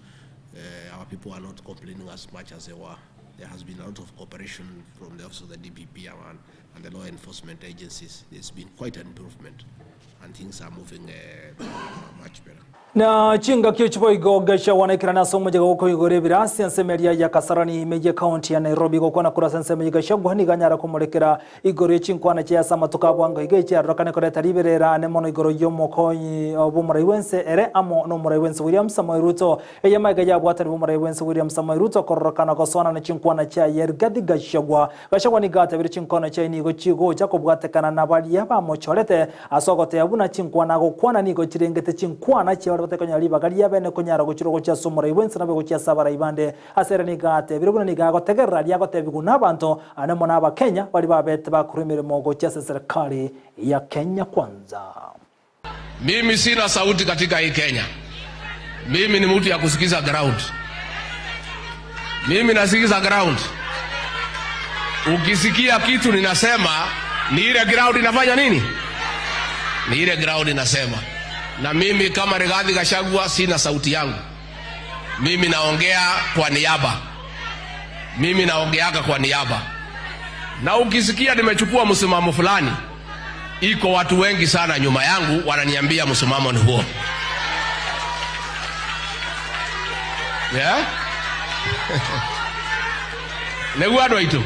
uh, our people are not complaining as much as they were. There has been a lot of cooperation from the office of the DPP and, and the law enforcement agencies. There's been quite an improvement, and things are moving uh, much better. Na chingaki echi boigo Gachagua naikerane ase omochega bw'okoigora ebirasi ensemo eria ya Kasarani ime y'ekaunti ya Nairobi. Gokwana korwa ase ensemo eye Gachagua nigo anyare komorekera Igoro ye chinkwana chiaye ase amatuko a bwango iga echiarorokane koreta riberera ane mono igoro y'omokonyi bw'omorai bw'ense ere amo n'omorai bw'ense William Samoei Ruto. Eye magega y'abwatani b'omorai bw'ense William Samoei Ruto kororokana gosoana ne chinkwana chiaye Rigathi Gachagua. Gachagua nigo atebirie chinkwana chiaye nigo chigocha kobwatekana na baria bamochorete ase ogoteba buna chinkwana agokwana nigo chirengete chinkwana chia baria batakonyora ribaga ria bene konyara gochirwa gochia ase omorai bw'ense nabe gochia ase abarai bande. Ase ere nigo atebire buna nigo agotegerera aria agotebigwa nabanto, ande mono Abakenya baria babete bakorwa emeremo gochia ase eserekari ya Kenya Kwanza. Mimi sina sauti katika hii Kenya. Mimi ni mtu ya kusikiza ground. Mimi nasikiza ground. Ukisikia kitu ninasema ni ile ground inafanya nini? Ni ile ground inasema. Na mimi kama Rigathi Gachagua sina sauti yangu, mimi naongea kwa niaba, mimi naongeaga kwa niaba, na ukisikia nimechukua msimamo fulani, iko watu wengi sana nyuma yangu wananiambia msimamo ni huo, yeah? Nĩguo andũ aitũ.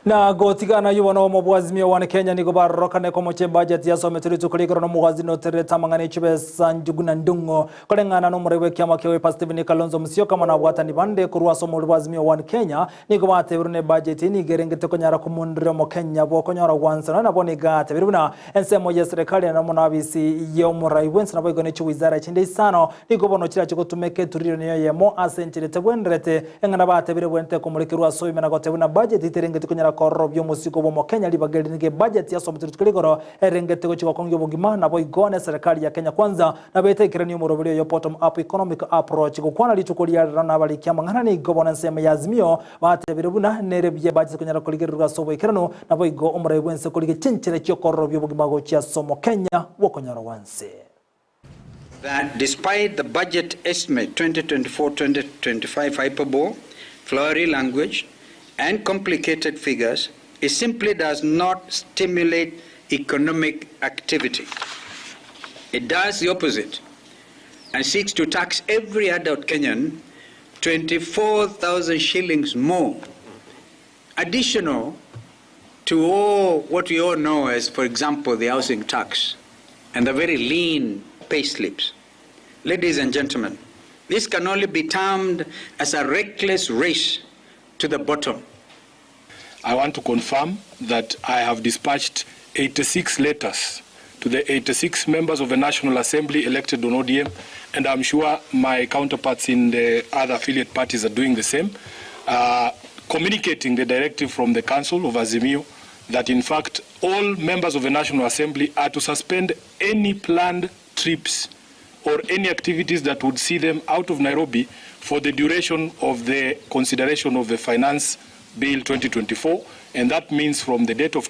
Na gotigana yubono omobwazimio wane Kenya nigo barorokane komoche budget yasomete rituko rigoro nomogwazi noterete amang'ana echibesa njugu na ndung'o koreng'ana nomorei bwa ekiama kia Wiper Stephen Kalonzo Musyoka amo nabwatani bande korwa ase omorwri bwa Azimio One Kenya nigo batebirwe ne budget nigo erengete konyara komonderia omokenya bwokonyora gwansa nonya nabo nigo atebire buna ensemo ye serikali amo na abisi yomorai bwensi naboigo ne chiwizara chinde isano nigo bono chirache gotumeka eturiro eyemo ase enchera etebwenerete Eng'ana batebire bwente komorekerwa ase oime na goteba buna budget terengeti konyara kororobia omosiko bw'omokenya ribaga eri nigo ebudget yasomete rituko rigoro erengete gochia gokongia obogima naboigo ne serikali ya Kenya Kwanza nabo etaikeranie omoroberi oyo bottom up economic approach gokwana rituko ria rero nabariki amang'ana nigo bono ensemo ya Azimio batebire buna nere buya ebudget konyara korigererwa ase oboikeranu naboigo omorai bwense korigia chinchera chiokororobia obogima gochia ase omokenya bwokonyora gwanse. That despite the budget estimate 2024-2025 hyperbole, flowery language, and complicated figures, it simply does not stimulate economic activity. It does the opposite and seeks to tax every adult Kenyan 24,000 shillings more, additional to all what we all know as, for example, the housing tax and the very lean pay slips. Ladies and gentlemen, this can only be termed as a reckless race to the bottom. I want to confirm that I have dispatched 86 letters to the 86 members of the National Assembly elected on ODM, and I'm sure my counterparts in the other affiliate parties are doing the same, uh, communicating the directive from the Council of Azimio that in fact all members of the National Assembly are to suspend any planned trips or any activities that would see them out of Nairobi for the duration of the consideration of the Finance Bill 2024, and that means from the date of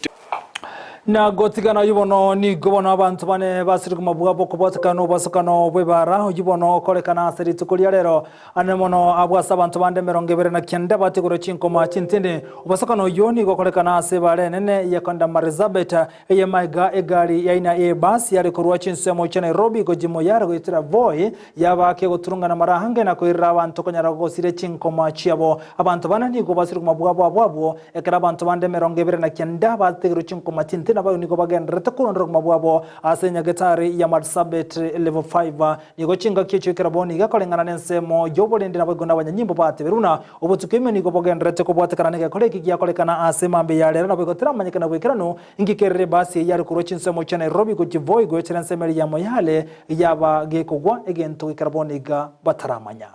Na gotigana oyio bono nigo bono abanto bane basire komabua bokobwatekana nobwasokano bw'ebaara, oyio bono okorekana ase rituko ria rero ane mono abwo ase abanto bande 29 batigorwe chinkoma chintindi. Obwasokano oyio nigo okorekana ase ebaara enene ya Konda Marsabit eye maiga egari yaina y'ebasi yare korwa chinsemo chia Nairobi gochia Moyale goetera Voi yaba kegoturungana mara ange na koirera abanto konyara gosiria chinkoma chiabo. Abanto bane nigo basire komabua abwo abwo Ekero abanto bande 29 bategerwe chinkoma chinte nabarabwo nigo bagendererete korondora obogima bwabo ase enyagetari ya Marsabit Level 5. Nigo chingaki echio ekero bono iga koreng'ana nensemo y'oborendi naboigo nabanyanyimbo bateberwe buna obotuko ime nigo bogendererete kobwatekana negekora eki giakorekana ase mambia ya rero naboigo teramanyekana boikeranu inki kerire ebasi eyio yare korwa chinsemo chia Nairobi gochia Voi goetera ensemo eria ya Moyale yaba gekogwa egento gekero bono iga bataramanya.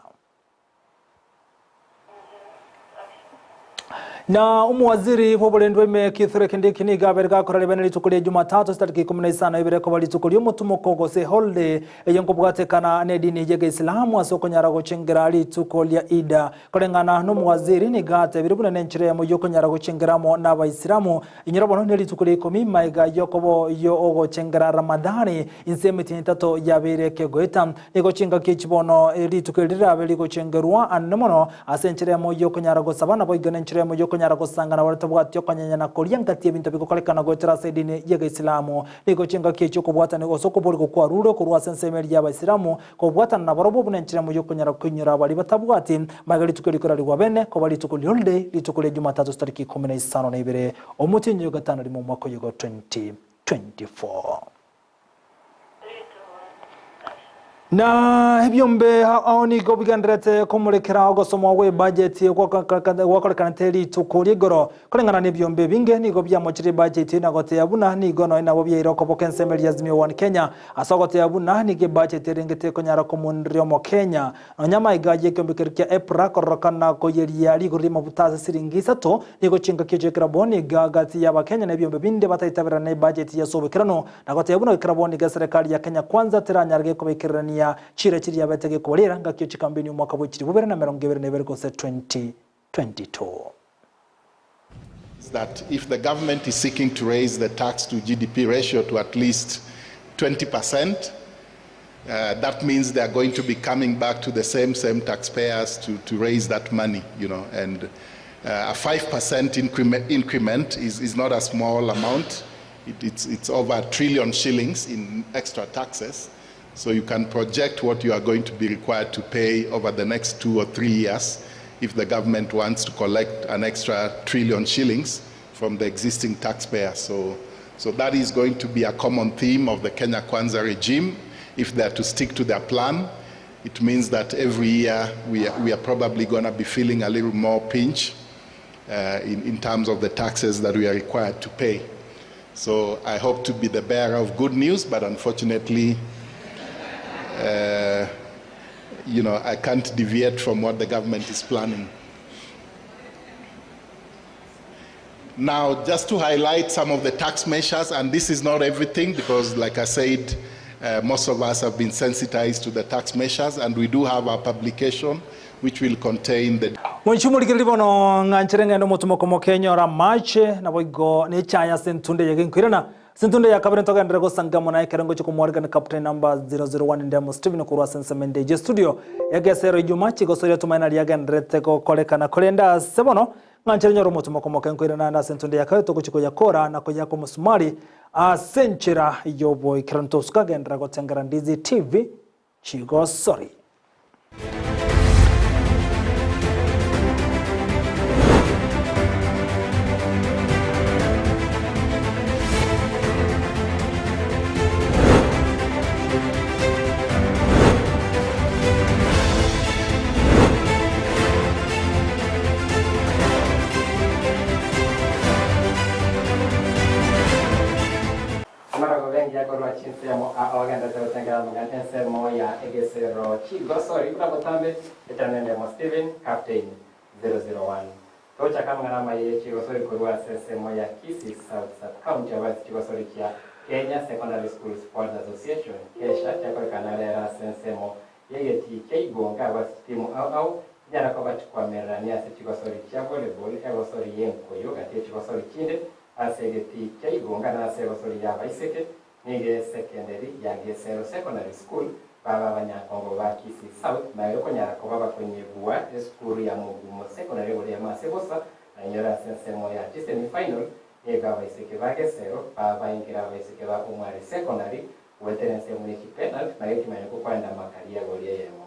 Na omowaziri bw'oborendi bwa Kithure Kindiki nigo abere gakora ribene rituko ria Jumatatu chitariki 15 koba rituko ri'omotumoko gose holiday eye nkobwatekana n'edini y'Egeisilamu ase okonyara gochengera rituko ria Eid. Koreng'ana n'omowaziri nigo atebire buna nenchera eyemo y'okonyara gochengera amo n'Abaisilamu inyora bono nerituko ria ikomi maiga y'okobo y'ogochengera Ramadhani inse emetienyi etato yabeire kegoeta. Nigo chingaki echi bono rituko eri rirabe rigochengerwa anene mono ase enchera eyemo y'okonyara gosaba, naboigo nenchera eyemo y'okonyara gosangana baria tabwati okonyenya na koria ngati y'ebinto bigokorekana goetera ase edini y'Egeisilamu. Nigo chingaki echi okobwatania gose okoborigwa kwarurwe korwa ase ensemo eria y'Abaisilamu kobwatana nabarobwo buna enchera eyemo y'okonyara koinyora baria batabwati maiga rituko eri korarigwa bene koba rituko ri'holiday rituko ria Jumatatu chitariki 52 omotienyi o gatano rimo omwaka oyo igo 2024. Na ebiombe ao nigo bigendererete komorekera ogosomwa gw'ebajeti gwakorekanete rituko ri'igoro. Koreng'ana n'ebiombe ebinge nigo biamochire ebajeti na goteba buna nigo nonya nabo biaire okoboka ensemo eria Azimio One Kenya ase ogoteba buna nigo ebajeti erengete ekonyara komoneria omokenya Nonya amaiga y'ekeombe keria kia Epra kororokana koyeria rigoro ri'amabuta ase siringi isato, nigo chingaki echio ekerabwo niga gati y'Abakenya na ebiombe binde bataitaberana ebajeti y'ase oboikeranu, na goteba buna ekerabwo niga eserekari ya Kenya Kwanza teranyare gekobaikererania chiira chiria yabete gekobarera ngaki chikambeni omwaka bwe chilifu bibere na 22 gose 2022. That if the government is seeking to raise the tax to GDP ratio to at least 20%. That means they are going to be coming back to the same same taxpayers to, to raise that money, you know, and a 5% increment, increment is, is not a small amount. It, it's, it's over a trillion shillings in extra taxes. So you can project what you are going to be required to pay over the next 2 or 3 years if the government wants to collect an extra trillion shillings from the existing taxpayers. So, so that is going to be a common theme of the Kenya Kwanza regime. If they are to stick to their plan, it means that every year we are, we are probably going to be feeling a little more pinch in, in terms of the taxes that we are required to pay. So I hope to be the bearer of good news, but unfortunately, you know, I can't deviate from what the government is planning. Now, just to highlight some of the tax measures, and this is not everything because, like I said, most of us have been sensitized to the tax measures, and we do have our publication which will contain the Mwanchi morikiriri bono ng'anchere ng'ende omotumo komokenyora mache nabo igo nechaya ase entunde yege nkoirana ase entunde ya kabere ntogenderere gosanga mono ekero ngochi komwarigani captain number 001 Ndemo Steven korwa ase ensemo ende eje studio egesero ijuma chigosoria tumaina riagenderete gokorekana korende ase bono ng'anchere nyora omotumo komoke nkoirana ande ase entunde ya kabere togochi koyakora na koyaka omosumari ase enchera yoboikeranu tosukagenderera gotengera Ndizi TV chigosori. Amaragoba engiya korwa chinsemo ao agenderete gotengera amang'ana ensemo ya egesero chigosori buna botambe ekero nendemo Stephen Captain 001 tochaka amang'ana amaye chigosori korwa ase ensemo ya Kisii South Sub County abase chigosori chia Kenya Secondary School Sports Association kesha chiakorekana rero ase ensemo yegeti kia igonga abase chitimu ao ao chinyara koba chikwamererania ase chigosori chia volleyball egosori yenkoyo gati ya chigosori chinde ase egeti kia igonga na ase egosori ya abaiseke niga secondary ya Gesero Secondary School baba abanyakongo ba Kisii South nayo konyara koba bakonyebua esukuru ya Mugumo Secondary goria mase bosa nainyora ase ensemo ya semi-final niga abaiseke ba Gesero babaingira abaiseke ba Omwari Secondary gwetera ensemo ya chipenalty nayo kimanya kokwenda makaria goria yemo.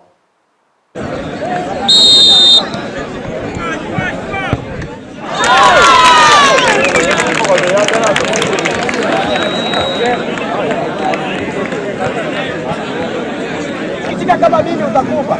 Ukishika kama mimi utakufa.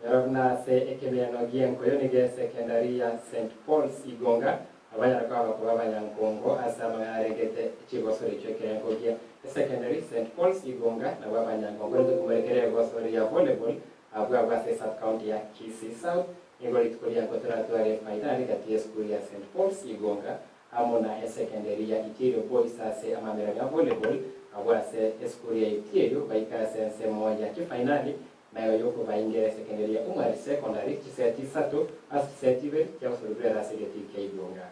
Nyarobuna ase ekebiano gi'enkoyo nigo esekendari ya St Paul's Igonga abanyara koba bakoba abanyankongo ase amang'ana aregete chigosori echio ekerengo gia esekendari St Paul's Igonga nabwo abanyankongo rituko morekere egosori ya volleyball abwo abwo ase esub county ya Kisii South nigo rituko rianko toratware efainali gati y'esukuru ya St Paul's Igonga amo na esekenderi ya Itierio Boys ase amamerano ya volleyball abwo ase esukuru ya Itierio baika ase ensemo ya chifainali Naye oyokobaingera esekenderi ya Umari Secondary chiseti isato ase chiseti ibere chiagosorigwera ase egetii kia Igonga.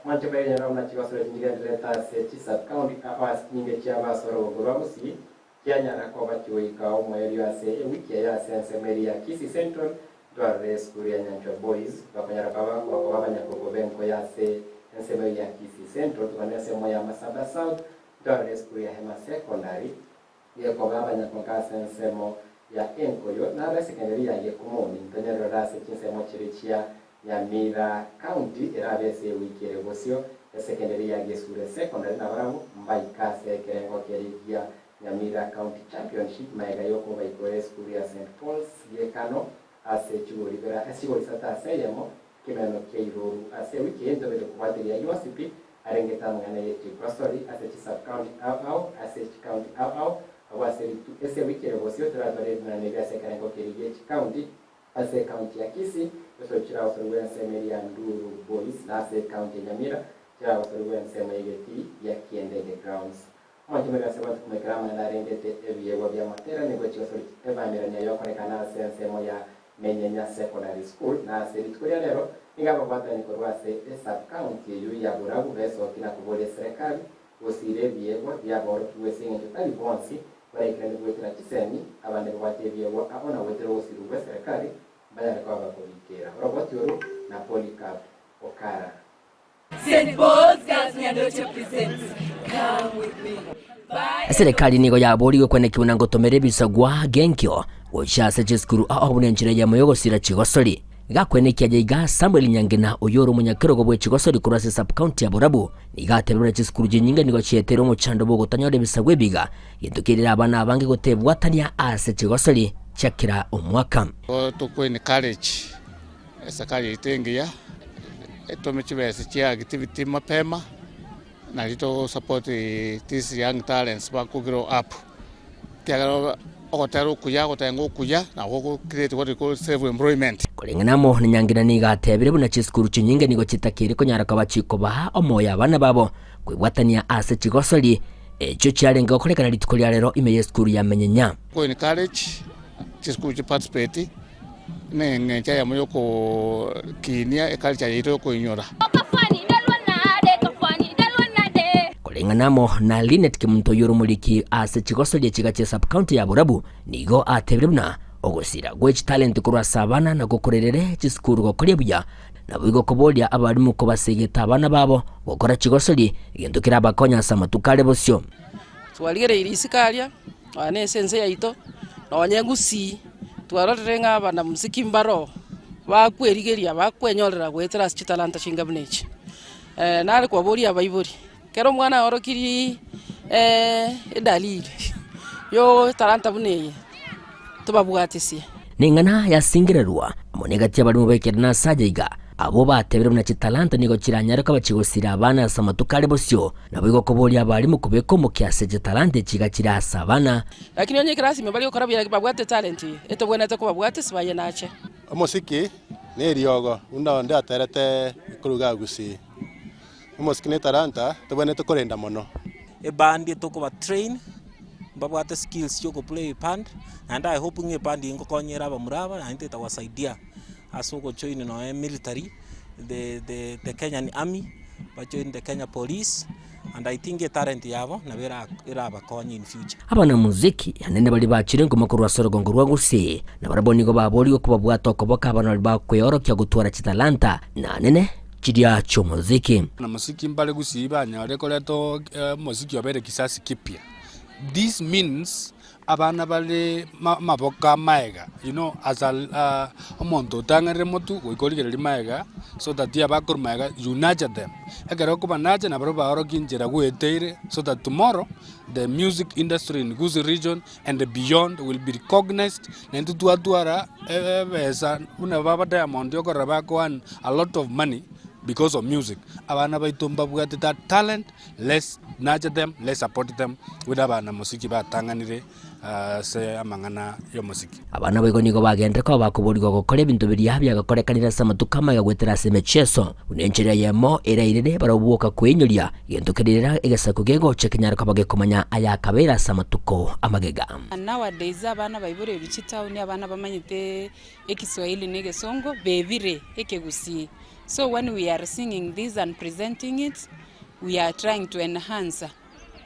Mwanche baenyora buna chigosori chinchigendererete ase chisub-county ase chinyinge chi'abasore obogo rwa Gusii Kianyara koba chigoika omoerio ase ewiki eye ase ensemo eria ya Kisii Central, ntwarore esukuru ya Nyanchwa Boys bakonyara koba bakoba abanyakoko b'enkoyo ase ensemo eyio ya Kisii Central, tokane ensemo ya Masaba South, ntwarore esukuru ya Hema Secondary gekoba abanyakonka ase ensemo ya enkoyo, naro esekenderi ya Gekumoni ntonyarorere ase chinsemo chiria chia Nyamira County erabe ase ewiki ere bosio, esekenderi ya Gesure Secondary nabarabwo mbaike ase ekerengo keria gia Nyamira County Championship magega y'okobaikora esukuru ya St Paul's Gekano ase chigori ibere ase chigori isato ase eyemo ekemerano kia Iroru. Ase ewiki eye ntobete kobwateria Yosipi arengete amang'ana ye chigosori ase chi-sub county ao ao ase chicounty ao ao abwo ase ritu ase ewiki ere bosio toratware ebimerano ebi ase ekerengo keria gie chicounty Ase ecounty ya Kisii, esoe chiragosorigwe ensemo eria ya Nduru Boys, na ase ecounty ya Nyamira chiragosorigwe ensemo y'egetii gia Kiendege Grounds. Omonchomeri ase abanto komoikera amang'ana arengete ebiegwa bi'amatera nigo chigosori ebamerania yokorekana ase ensemo ya Menyenya Secondary School na ase rituko ria rero nigo ababwatani korwa ase esub-county eyio ya Borabu besoki na koboria eserekari gosiira ebiegwa biabaorokigwe ase engencho tari bonsi Baraikeranie goetera chisemi, abande babwate ebiegwa abo na goetera ogosirwa gw'eserekari mbanyare koba bakobikera oroboti oru na Polycarp Okara. St. Paul's Girls Nyandoche presents Come With Me by Eserekari nigo yaborigwe kwenekigwa na ngotomera ebisagwa genkio gochia ase chisukuru ao buna enchera eyemo y'ogosira chigosori. Gakwenekia aye iga, Samuel Nyangena oyio ore omonyakerogo bwe chigosori korwa ase sub-county ya Borabu nigo atebire buna chisukuru chinyinge nigo chieteire omochando bw'ogotanyora ebisagwa ebiga, gento kerire abana abange gotebwatania ase chigosori chia kera omwaka. Tokwe encourage eserikari yaito engiya etome chibesa chia activity mapema nari to support these young talents bako grow up ekiagera ogotera okuya ogotenga okuya nabo go create what we call self employment. Koreng'ana amo na Nyangena nigo atebire buna chisukuru chinyinge nigo chitakeire konyara koba chikobaa omoyo abana babo kwebwatania ase chigosori echio chiarenge gokorekana rituko ria rero ime y'esukuru ya Menyenya. Go encourage chisukuru chi participate ne eng'encho eyemo yokokinia eculture yaito yokoinyora. Koreng'ana amo na Linet Kemunto oyio ore omoriki ase chigosoria chiga chia sub-county ya Borabu, nigo atebire buna ogosira gwe chitalenti korwa ase abana nakwo korerere chisukuru gokoria buya, naboigo koboria abarimu kobasegeta abana babo gokora chigosori, egento kerabakonye ase amatuko are bosio. Twarigereirie isiko aria, nonya na ase ense yaito, nonya egusii, twarorire ng'a abanamuziki mbaro bakwerigeria bakwenyorera goetera ase chitalanta chinga buna echi. Nare kobaboria abaibori, ekero omwana aorokirie edalili yo etalanta buna eye, tobabwatesie. Neng'ana yasingererwa amo negati y'abarimo b'ekerena ase aya iga. Abwo batebire buna chitalanta nigo chiranyare koba chigosira abana ase amatuko are bosio, naboigo koboria abarimu kobeka omokia ase chitalanta echi iga chire ase abana. Lakini onye ekerasi ime baria gokora buya babwate etalent eye, etobwenerete kobabwatia sibaye nache. Omosiki neriogo buna onde aterete koruga Gusii. Omosiki ne etalanta tobwenerete korenda mono. Eband etokoba train, mbabwate skills chia okoplay eband, naende I hope ng'a eband eye ngokonya ere abamura aba naende etawasaidia ase ogojoin nonye military, the the the Kenyan army, bajoin the Kenya police, and I think etalent yabo nabo era erabakonye in future. Abanamuziki anene baria bachire nkoma korwa ase orogongo rwa Gusii, na barabwo nigo baborigwe kobabwata okoboko abana baria bakweorokia gotwara chitalanta, na anene chiria chi'omoziki. Abanamuziki mbare Gusii banyare koreta omoziki obeire kisasi kipya. This means abana bare amaboko amaega you know as a omonto otang'anire motwe goika origereria maega so that abakorwa maega you nurture them. Ekero okobanurture nabarabwo baorokie enchera gweteire so that tomorrow the music industry in Gusii region and beyond will be recognized na intwe twatwara ebesa buna baba Diamond okorora bako earn a lot of money because of music. Abana baito mbabwate that talent. Let's nurture them, let's support them buna abanamosiki batang'anire ase amang'ana y'omosiki. Abana boigo nigo bagenderete koba bakoborigwa gokora ebinto biria biagakorekanire ase amatuko amaya goetera ase emechieso, buna enchera eyemo erairire barabwo boka kweinyoria, gento keria egesaku kegocha kenyare koba gekomanya ayakabeire ase amatuko amagega. Nowadays abana baiboreirwe chitown abana bamanyete ekiswahili na egesongo bebire ekegusii so when we are singing this and presenting it we are trying to enhance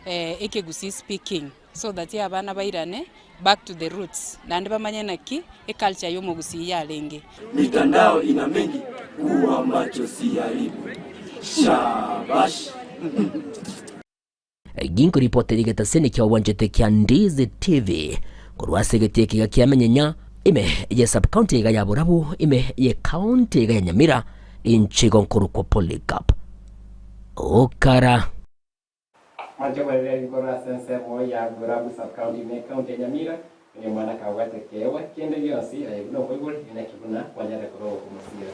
ekegusii speaking so that abana bairane back to the roots naende bamanye naki eculture ya omogusii yarenge. Mitandao ina mengi kuwa macho si aibu. Shabash. Ginkoripotera egetaseni kia obwanchete kia Ndizi TV korwa ase egetii ekiga kia Menyenya ime ye sub-county iga ya Borabu ime ye county iga ya Nyamira inche igo nkorokwa Polycarp Okara. Mwanche kwerera ebikorwa ase ensemo ya Borabu sub-county ime ecounty ya Nyamira, onye omwana kabwate ekeegwa kende gionsi aye buna omoibori inaki buna kwanyarire korwa ogokomosira.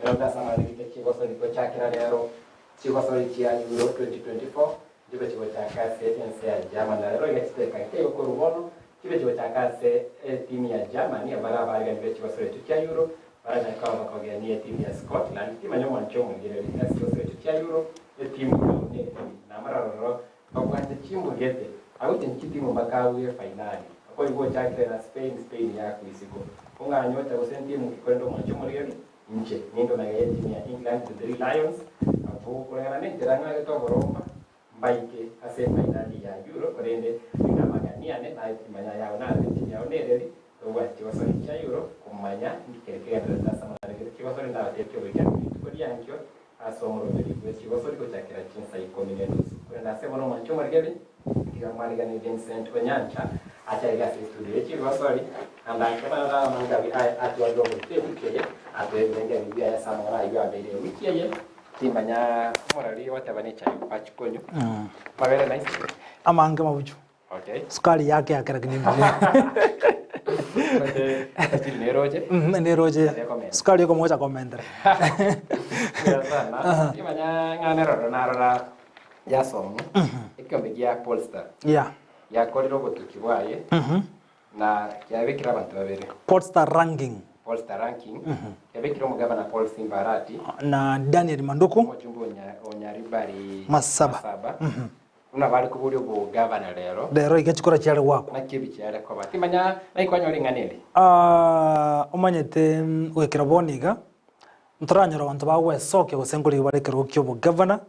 Eroka ase amarigito chigosori gochakera rero Chigosori chia Euro 2024 nchibe chigochaka ase ense ya Germany. Na rero iga chidakika nkeigo korwa bono chibe chigochaka ase etimu ya Germany abare abaregani be chigosori echio chia Euro baranyare koba bakogenia etimu ya Scotland. Timanya omwancho omoigereri ase chigosori echio chia Euro etimu yao neri. Namarororo babwate chimbugete agochia chitimu mpaka abue efainali. Okoigwa ochakire na Spain, Spain yakwa isiko. Ong'anye ocha gose ntimu ki korende omwancho omorigeri Inche nindo magega y'etimu ya England the Three Lions, abwo koreng'ana nenchera ng'agete oboromba, mbaike ase efainali ya Euro, korende nigo amagani ane na etimanya yao nase etimu yao nereri, tobwati chigosori chia Euro komanya inki kere kegendererete ase amang'ana gete chigosori ndabateebie oboikeranu rituko riankio ase omoroberi bwe chigosori gochakera chinsa ikomi ne nusu. Korende ase bono omwanche omorigeri, tiga mwariganie Vincent Onyancha ache aiga ase estudio ye chigosori, Ande akebara amangabi aye atwarire ogoika ewiki eye, atoe ebirengererio biaye ase amang'ana ayio abeire ewiki eye. Timanya omorari ogoteba nechae achi konywa. Mabere nice. Amange mabuchu. Okay. Sukari yake yakera kini mbuya. Chiri neroche. Neroche. Sukari ekomocha komentera. Sana. Timanya ng'ane roro narora yasomwa. Ekiombe gia Polestar. Yeah. Yakorire obotuki bwaye. Na kiabekire abanto babere. Polestar Ranking. Polestar Ranking. Kiabekire omogabana Paul Simba Arati. Na Daniel Manduku. Omojumbe o Nyaribari Masaba. Masaba. Buna bare koboria obogavana rero. Rero iga chikura chiare goakwa. Naki ebi chiare koba. Timanya naki kwanyora ring'ana eri. Ah, omanyete goikera bono iga, ntoranyora abanto bagwesokia gose nkorigia bare ekerogo kia obogavana,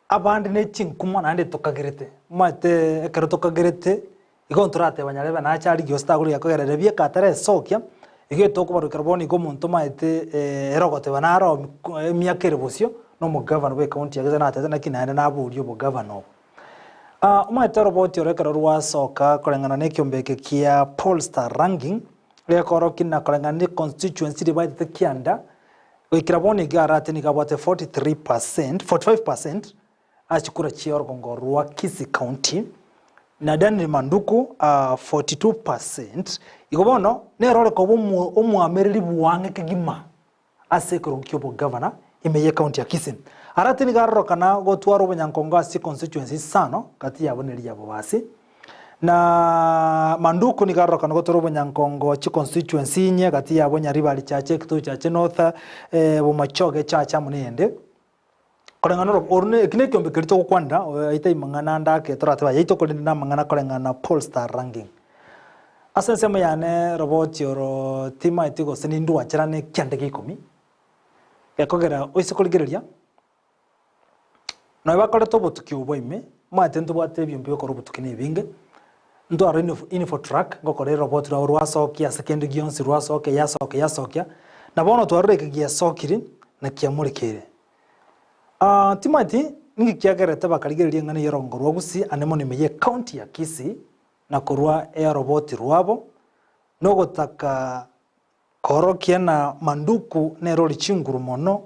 Abande ne chinkuma naende tokagerete. Omanyete ekero tokagerete, igo ntorateba nyarebe nache arigie gose tagorigia kogerera ebieka ataresokia, igo etokobarokera bono igo omonto omanyete ere ogoteba naro emiaka ere bosio, na omogavana bwe ecounty ya Gusii natebete naki naende naborie obogavana obo. Omanyete oroboti oro ekero rwasoka koreng'ana na ekiombe eke kia Polestar Ranking, gekorokia na koreng'ana ne econstituency riria baetete kianda, Goikera bono iga arate nigo abwate 43 percent, 45 percent ase chikura chia orogongo rwa Kisii County, na Daniel Manduku 42 percent. Igo bono nere ore koba omoamereri bwang'e kegima. ase ekerogo kia obogavana ime y'ecounty ya Kisii. Arati nigo arorokana gotwara obonyankongo ase chiconstituency isano gati yabo neri ya Bobasi. Na Manduku nigo arorokana gotwara obonyankongo chiconstituency inye gati yabo Nyaribari Chache, Ekituo Chache North, Bomachoge Chache amo neyende. Koreng'ana oro oro ne eki nekiombe keria togokwanera aye tai mang'ana ande ake toratebe ayaito korende namang'ana koreng'ana na Polestar ranking. Ase ensemo yane roboti oro timaeti gose nindwacherane ekianda gia ikomi, gekogera oise korigereria, nonya bakorete obotuki obwo ime, omanyete ntobwate ebiombe biokora obotuki na ebinge, ntware info infotrack ngokora eroboti rwabo rwasokia ase kende gionsi rwasokia yasokia yasokia, na bono twarora eke giasokire na kiamorekeire. Timothy, ninki kiagerete bakarigereria eng'ana y'orongo rwa Gusii ande mono ime y'ecounty ya Kisii na korwa eoroboti rwabo, nogotaka koorokia na Manduku nere ore chinguru mono,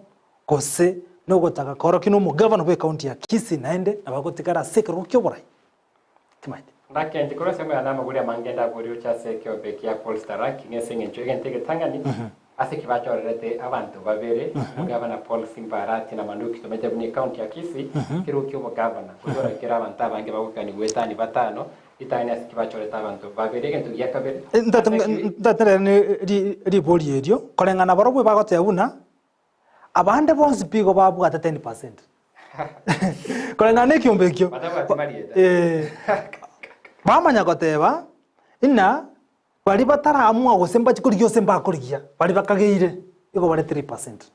gose nogotaka koorokia nomogavana bw'ecounty ya Kisii naende nabo agotigara ase ekerogo ki'oborai? Timothy. Ndakenche korwa ensemo yane amagori amange ndaborie gochia ase ekeombe kia Polestar Ranking ase eng'encho egento egetang'ani ase eki bachorerete abanto babere, omogavana Paul Simba Arati na Manduki tomanyete buna ecounty ya Kisii kerogo kia obogavana gochora kere abanto abange bagokani goetania batano ritang'ani ase eki bachorete abanto babere egento gia kabere ase eki Ntaterere ne ribori erio koreng'ana barobwo bagoteba buna Abande bonsi pi igo babwate 10 percent. Koreng'ana na ekiombe ekio. Batabwati marieta. Eh, bamanya goteba ng'a baria bataraamua gose mbachi korigia gose mbakorigia, baria bakageire igo bare 3 percent.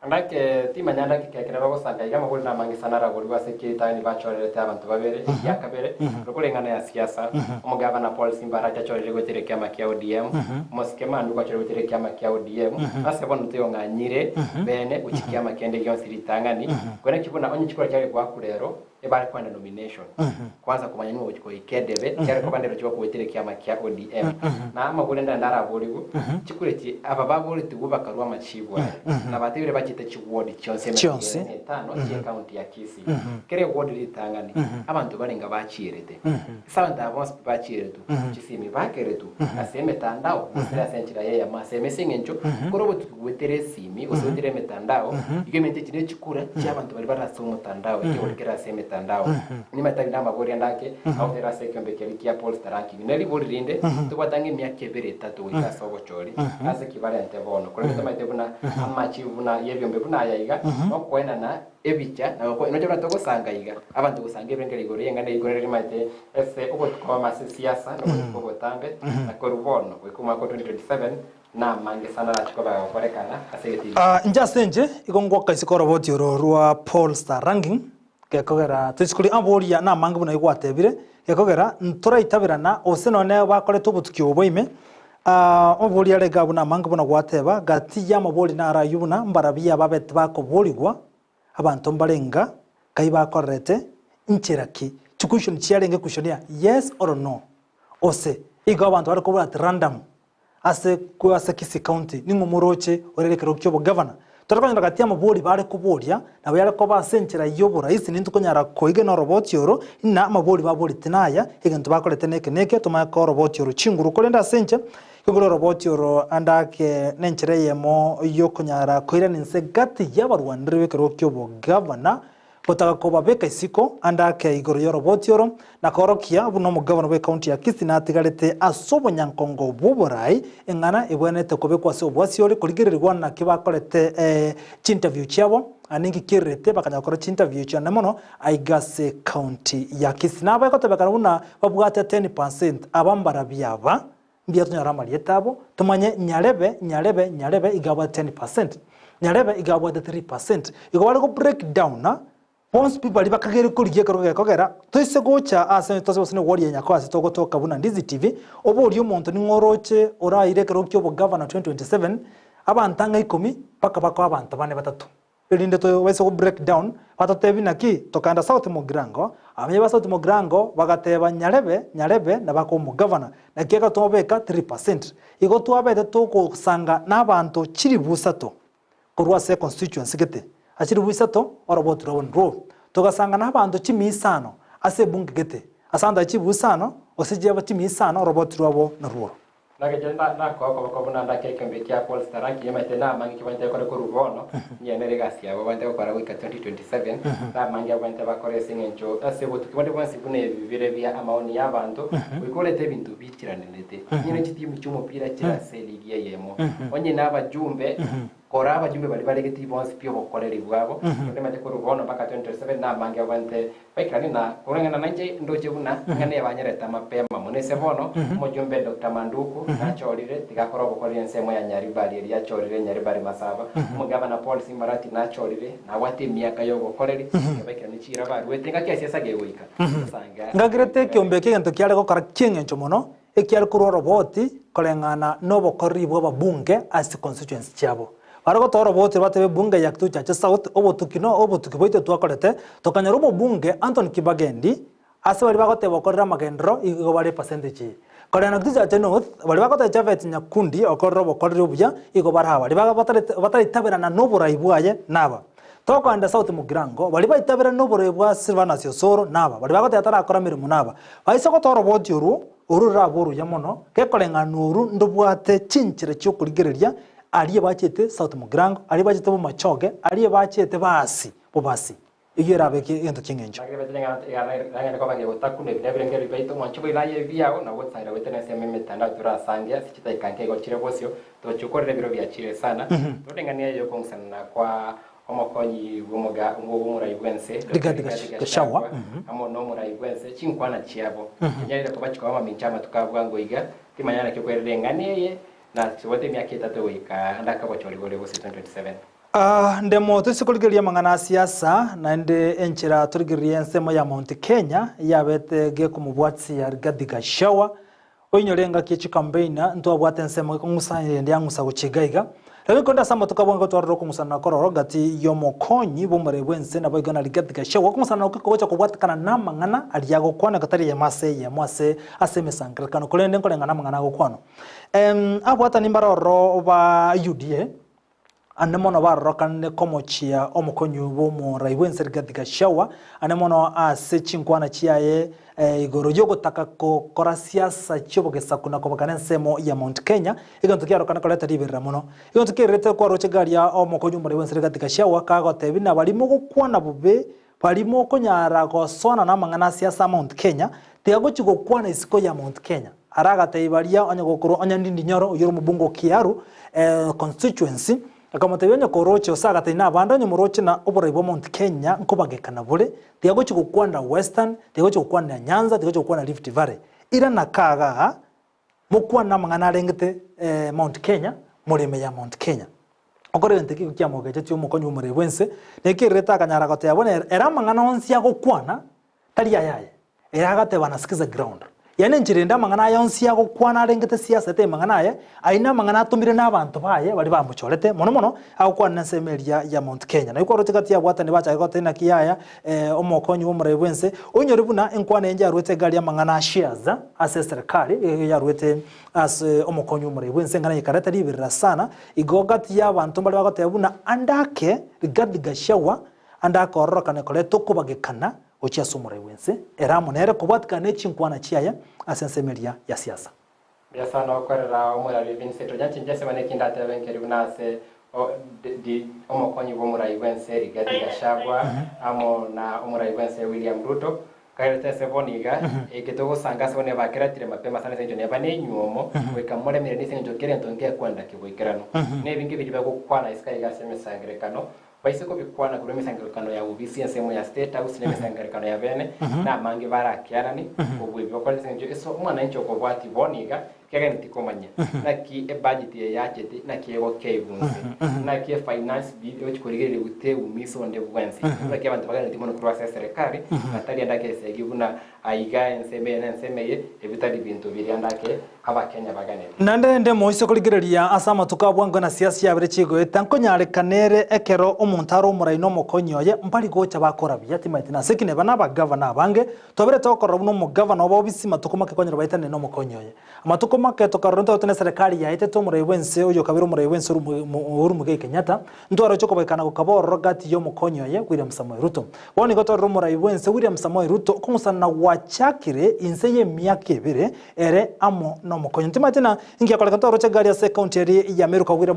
Ndake timanya ndakika ekero bagosanga iga amabori namange sana aragorigwe ase ekiritani bachorerete abanto babere egia kabere rokoreng'ana ya siasa omogavana Paul Simba Arati achorire goetera ekiama kia ODM Omosike Manduku achorire goetera ekiama kia ODM ase bono toyong'anyire bene gochia kiama kende gionsi ritang'ani korende naki buna onye chikura chiare goakwa rero ebare kwenda nomination kwanza komanya ning'o ogochia goika edebe chiare koba ndero chigokoetera ekiama kia ODM na amabori ande naende araborigwe chikura echi aba baboretigwe bakarua amachibu aya na batebire bachete chiward chionsi emerongo Chionsi. ere na etano chie ecounty ya Kisii kera eward ritang'ani abanto barenga bachierete ase abanto aba bonsi pi bachieretwe chisimi bakeretwe ase emetandao gose ase enchera y'eyemo ase ime ase eng'encho kore obotuki goetera esimi gose goetera emetandao igo emento echi ne chikura chi'abanto baria bare ase omotandao ekegori kere ase emetandao. Nimaete tari namabori ande ake agotera ase ekeombe keria kia Paul's Ranking. Ne ribori rinde tobwate ang'e emiaka ebere etato goika ase obochori ase ki barente bono. Korende tomaete buna amachibu buna y'ebiombe buna aya iga nokoenana ebicha na goko nocha buna togosanga iga abanto gosanga ebirengererio igoro y'eng'ana eyio korende rimaete ase obotuko bw'ama ase siasa na obotuko obotambe na korwa bono goika omwaka o 2027 Namange sana arache koba agokorekana ase egetiiri. Ah, inche ase inche igo ngwoka isiko oroboti oro rwa Polestar Ranking, gekogera toisikori aboria namange buna igwatebire, gekogera ntoraitaberana gose nonye bakorete obotuki obo ime, ah, oboria are iga buna amange buna gwateba, gati y'amabori naro ayio buna mbarabia babete bakoborigwa, abanto mbare inga, kai bakorerete, nchera ki? Chiquestion chiarenge question ya yes or no, gose igo abanto bare kobora at random. Ase ase Kisii County ning'o omoroche orere ekerogo ki'obogavana? Tore konyora gati y'amabori bare koboria, nabo yare koba ase enchera y'oboraisi nintwe konyara koigena oroboti oro, ng'a amabori baboreti naya, egento bakorete neke neke, tomanye koa oroboti oro chinguru. Korende ase inche, kegure oroboti oro ande ake nenchera eyemo y'okonyara koirana inse gati y'abarwaneri b'ekerogo ki'obogavana, Gotaka kobabeka isiko ande ake igoro y'oroboti oro, na koorokia buna omogabana bw'ecounty ya Kisii natigarete ase obonyankongo bw'oborai, eng'ana ebwenerete kobekwa ase obwasiori korigererigwa naki bakorete chinterview chiabo, ninki kiererete bakanya gokora chinterview echio ande mono aiga ase ecounty ya Kisii. Nabo egotebekana buna babwate 10% aba mbarabia aba mbuya tonyore amarieta abo tomanye nyarebe nyarebe nyarebe iga abwate 10%, nyarebe iga abwate 3%. Igo bare go break down bonsi pi baria bakagere korigia ekero gekogera toise gocha ase tose gose nigo nyako ase togotoka buna Ndizi TV, oborie omonto ning'o oroche oraire ekero kia obogavana 2027, abanto ang'e ikomi mpaka bakoe abanto bane batato. Erinde tobaise go break down, batotebie naki tokaenda South Mugirango, abamenyi ba South Mugirango bagateba nyarebe nyarebe nabake omogavana, naki egatobeka 3%. Igo twabete togosanga nabanto chilifu isato korwa ase econstituency gete, ase chilifu isato oroboti rwabo nirwo. Togasanga nabanto chimia isano ase ebunge gete, ase abanto aba chilifu isano gose chiabo chimia isano oroboti rwabo narwo oro. Nageche nakoa buna ndake ekeombe kia Paul Staranki nyamaete namange ki bwanchete bakore korwa bono, nyenere egasi yabo bwanchete gokora goika 2027, namange abwanchete bakore ase eng'encho ase obotuki bonde bwonsi buna ebi bire bia amaoni ya abanto, goika orete ebinto bichiranenete. Onye ne chitimu chi'omopira chire ase eligi eyemo, onye na abajumbe, Kora abajumbe baria baregeti bonsi pi obokoreri bwabo, korende manyete korwa bono mpaka 2027 namange abante baikeranie na koreng'ana nainche ndoche buna ng'a nebanyerete amapema mono ase bono omojumbe Doctor Manduku nachorire tiga akore obokoreri ensemo ya Nyaribari eria achorire Nyaribari Masaba, omogavana Paul Simbarati nachorire nabwate emiaka yobokoreri tiga baikeranie chiira baruete engaki ase esaga egoika tosange Ngagirete ekeombe eke egento kiare gokora ki'eng'encho mono, Ekiare korwa oroboti koreng'ana nobokoreri bw'ababunge ase chiconstituency chiabo. Bare gotoa oroboti batebe ebunge ya Kitutu Chache South obotuki no obotuki bwaito twakorete tokanyora omobunge Anthony Kibagendi ase baria bagoteba okorire amagenderero igo bare epercentage eye. Koreng'ana Kitutu Chache North baria bagoteba Japhet Nyakundi okorire obokoreri obuya igo bare aba. Baria bataraitaberana noborai bwaye naba. Tokoenda South Mugirango, baria baitaberane noboroi bwa Silvanus Osoro naba, baria bagoteba tarakora meremo naba. Baise gotoa oroboti orwo, orwo rorabe oruya mono, gekoreng'ana noru ndobwate chinchera chi'okorigereria aria bachete South Mugirango, aria bachete Bomachoge, aria bachete Baasi, Bobasi. Eyio erabe egento ki'eng'encho. Nagende koba gegotakuna ebi nebirengererio biaito, mwanche boigo aye ebiao, na gosaira goetera ensemo emetandao torasange ase chidaika nke igo chire bosio, Tochia okorera ebiro biachire sana, toreng'anie aye okong'usanana kwa omokonyi bw'omoga bw'omorai bw'ense, Dr. Rigathi Rigathi Gachagua, Gachagua, amo nomorai bw'ense, chinkwana chiabo chinyarire koba chikoba amamincha amatuko a bwango iga, timanya naki okwerera eng'ana eye, na chibwate emiaka etato goika ande akabochorigwa ore gose 2027. Ah, ndemo toise korigereria amang'ana a siasa, naende enchera torigererie ensemo ya Mount Kenya yabete gekomobwatia Rigathi Gachagua, Oinyore engaki ye chikampeini ntwabwate ensemo gekong'usa erinde yang'usa gochia iga iga. Lakini korende ase amatuko abo ngotwarora okong'usana kororo gati y'omokonyi bw'omorei bw'ense naboigo na Rigathi Gachagua. Okong'usana okwo kogocha kobwatekana namang'ana aria agokwanwa gatari eyemo ase eyemo ase ase emesangererekano korende nkoreng'ana amang'ana agokwanwa. Abwatani mbare ororo ba UDA Ande mono barorokanire komochia omokonyi bw'omorai bw'ense Rigathi Gachagua, ande mono ase chinkwana chiaye igoro y'ogotaka gokora siasa chi'obogesaku na kobakana ensemo ya Mount Kenya, egento kiarokana koreta riberera mono. Egento kererete kwaroche garia omokonyi bw'omorai bw'ense Rigathi Gachagua kagotebia buna barimo gokwana bobe barimo okonyara gosoana namang'ana a siasa a Mount Kenya, tiga gochia gokwana isiko ya Mount Kenya. Ara agatebia baria onye gokorwa onye Ndindi Nyoro oyio ore omobunge o Kiaru constituency, akamotebia onye koroche gose agatebia na abande onye moroche na oborai bwa Mount Kenya nkobagekana bore, tiga gochia gokwanera Western, tiga gochia gokwanera Nyanza, tiga gochia gokwanera Rift Valley. Irana kagaa mokwane amang'ana arengete Mount Kenya, more ime ya Mount Kenya. Okore egento ekio kiamogechetie omokonyi bw'omorei bw'ense, na ekererete akanyara goteba bono ere amang'ana onsi agokwana tari ayaye, ere agateba nasikiza ground. Yaani enchera ende amang'ana aya onsi agokwana arengete siasa etari mang'ana aye, ayio namang'ana atomire nabanto baye baria bamochorete, mono mono agokwana nensemo eria ya Mount Kenya. Nario kwaroche gati yabwatani bachake goteba naki yaya omokonyi bw'omorei bw'ense, oinyore buna enkwana enye yaruete egari y'amang'ana a shares ase eserekari, eyio yaruete Ase omokonyi omorai bw'ense eng'ana ekareta riberera sana, igo gati y'abanto mbare bagoteba buna ande ake Rigathi Gachagua ande akororokana koreta okobagekana gochia ase omorai bw'ense, ere amo nere kobwatikana ne chinkwana chiaye ase ensemo eria ya siasa. Mbuya sana okorera omorari Vincent Onyancha inche ase bane ekindatebe nkeri buna ase omokonyi bw'omorai bw'ense Rigathi Gachagua amo na omorai bw'ense William Ruto Kairete ase bono iga, eke togosanga ase bono ebakeratire mapema sana ase engencho neba nenyuomo, goika moremeranie ase engencho kera egento ngekwenda keboikeranu. Na ebinge biria bagokwana isiko aiga ase emesangererekano, baise kobikwana korwa emesangererekano ya obisi ensemo ya State House na emesangererekano ya bene, na amange barakianani kobua ebi bakorete ase engencho ase omwananchi okobwatia bono iga, Kegeneti komanya naki ebudget eye yachete, naki egokeigwa inse, naki efinance bill egochi korigereria teumisa onde bwensi. Naki abanto bageneti mono korwa ase eserekari, batari ande ake esegi buna aiga ensemo eye na ensemo eye, ebi tari binto biria ande ake abakenya baganeti. Naende rende moise korigereria ase amatuko a bwango na siasa chiabere chigoeta, nkonyarekana ere ekero omonto are omorai na omokonyi oye mbari gocha bakora buya, timaeti nase ki neba nabagavana abange Tobere tokorora buna omogavana obo obisi matuko make konyora baetanire nomokonyi oye. Amatuko. make tokarora ntwabwate na eserekari yaetete omorai bwense oyo okabera omorai bwense Uhuru Muigai Kenyatta, ntwaroche okobaikana gokaba ororo gati y'omokonyi oye William Samoei Ruto. Bono nigo twarora omorai bwense William Samoei Ruto okong'usana gwachakire inse y'emiaka ebere ere amo nomokonyi. Ntimanyete na inki akoreka ntwaroche egari ase ekaunti eria ya Meru Kagwire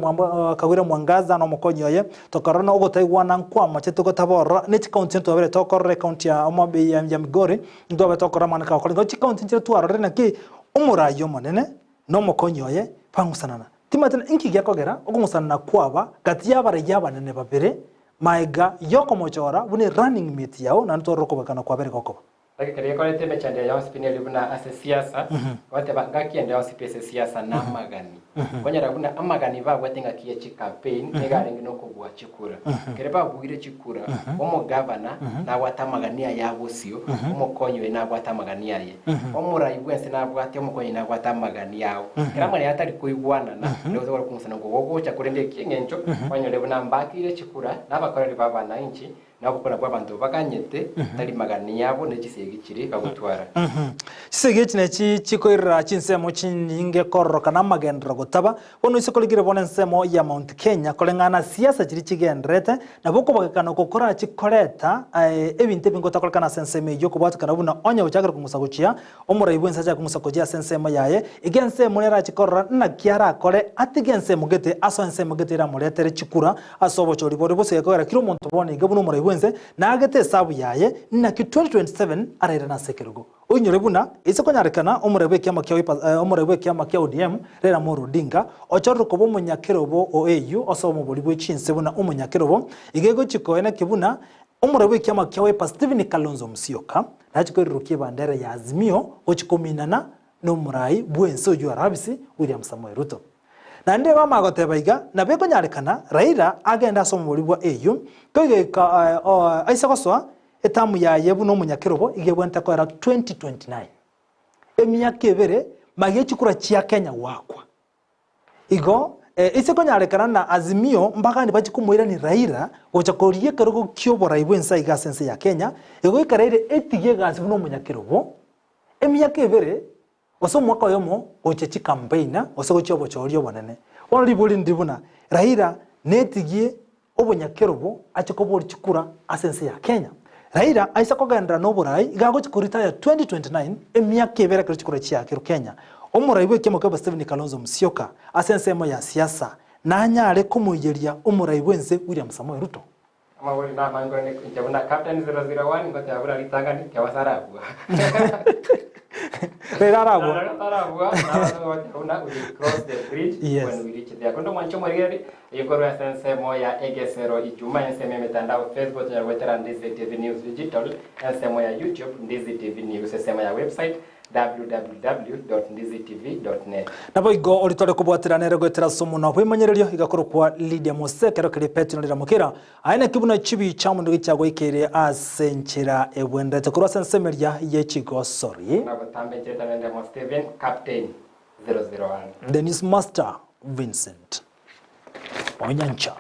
Kagwire Mwangaza na omokonyi oye, tokarora na ogotaigwana nkwamachete gotaborora ne chikaunti ntwabere tokorora ekaunti ya Homa Bay ya Migori Ntwabe tokora amang'ana kagokora igo chikaunti nchire twarorire naki omoraai omonene na omokonyi oye bang'usanana. Timanyete na inki giakogera okong'usanana kwaba gati y'abarai abanene babere maega y'okomochora buna erunning mate yao naende twarore okobwekana kwabere gokoba. Naki keria gekorete emechando eye yonsi pi neri buna ase siasa, goteba ngaki ende yonsi pi ase siasa namagani. Konyora buna amagani babwate ngaki ye chicampaign nigo arenge nokobua chikura. Ekero babuire chikura, omogavana nabwate amagani aye abosio, omokonyi oye nabwate amagani aye, omorai bwense nabwate, omokonyi nabwate amagani ao. Ekero amagani aya atari koigwanana, nigo tokora kong'usana okwo gogocha, korende eki'eng'encho onyore buna mbakeire chikura nabakoreri ba abananchi, Na ogokora kw'abanto baganyete tari magani abo ne chisegi chiria bagotwara. Chisegi echi nechi chikoirera chinsemo chinyinge kororokana amagenderero gotaba. Bono ise korigire bono ensemo ya Mount Kenya koreng'ana siasa chiria chigendererete nabo okobagekana oko korachi koreta ebinto ebinge gotakorekana ase ensemo eyio kobwatekana buna onye gochakire kong'usa gochia omorai bwense achake kong'usa gochia ase ensemo yaye iga ensemo nerachi korora naki arakore atige ensemo gete asoe ensemo gete eramoretere chikura Ase obochori boria bosike kogera kera omonto bono iga buna omorai bw'ense naagete esabu yaye, naki 2027 arairane ase ekerogo. Oinyore buna ase konyarekana omorai bw'ekiama kia Wiper omorai bw'ekiama kia ODM Raila Amolo Odinga ochorire koba omonyakerobo o AU ase omobori bwe chinse buna omonyakerobo iga egochia koenekia buna omorai bw'ekiama kia Wiper Stephen Kalonzo Musyoka nachi koirurukia ebandera ya Azimio gochia kominana nomorai bw'ense oyio Arabisi William Samoei Ruto. Naende bamanya goteba iga, Nabo ekonyarekana Raila agende ase omobori bwa AU, koigoika aise gosoa etamu yaye buna omonyakerogo iga ebwenerete koera 2029. Emiaka ebere magega chikura chia Kenya goakwa. Igo ase ekonyarekana na Azimio mbagani bachie komoirania Raila gocha korigia ekerogo kioborai bwense aiga ase ense ya Kenya, egoika Raila etigie egasi buna omonyakerogo emiaka ebere Gose omwaka oyomo gochia chikampeina gose gochia obochori obonene. Bono ribori ndiri buna, Raila netigie obonyakerobo ache koboria chikura ase ense ya Kenya. Raila aise kogenderera noborai iga agochia koritaya 2029 emiaka ebere ekero chikura chiakerwe Kenya. Omorai bw'ekiama kia Stephen Kalonzo Musyoka ase ensemo ya siasa nanyare komoiyeria omorai bwense William Samoei Ruto. Amabori namange korende inche buna Captain 001 ngoteba buna ritang'ani kebasa arabua. Rero arabua. Rero arabua, nabanto ngoteba buna we will cross the bridge Yes. when we reach there. Korende omwanchi omorigereria, ekorwa ase ensemo ya Egesero Ijumaa ensemo ya emetandao Facebook tonyara goetera Ndizi TV News Digital, ensemo ya YouTube Ndizi TV News, ensemo ya website www.ndizitv.net. Naboigo oria tore kobwatera nere goetera ase omonwa bw'emanyererio igakorokwa Lydia Mose ekero keria Petero riramokera, Aye naki buna chibi chiamonto gichiagoikeire ase enchera ebwenerete korwa ase ensemeria ye chigosori. Buna botambe enchera etanende mo Stephen, Captain 001. Dennis Master Vincent Onyancha.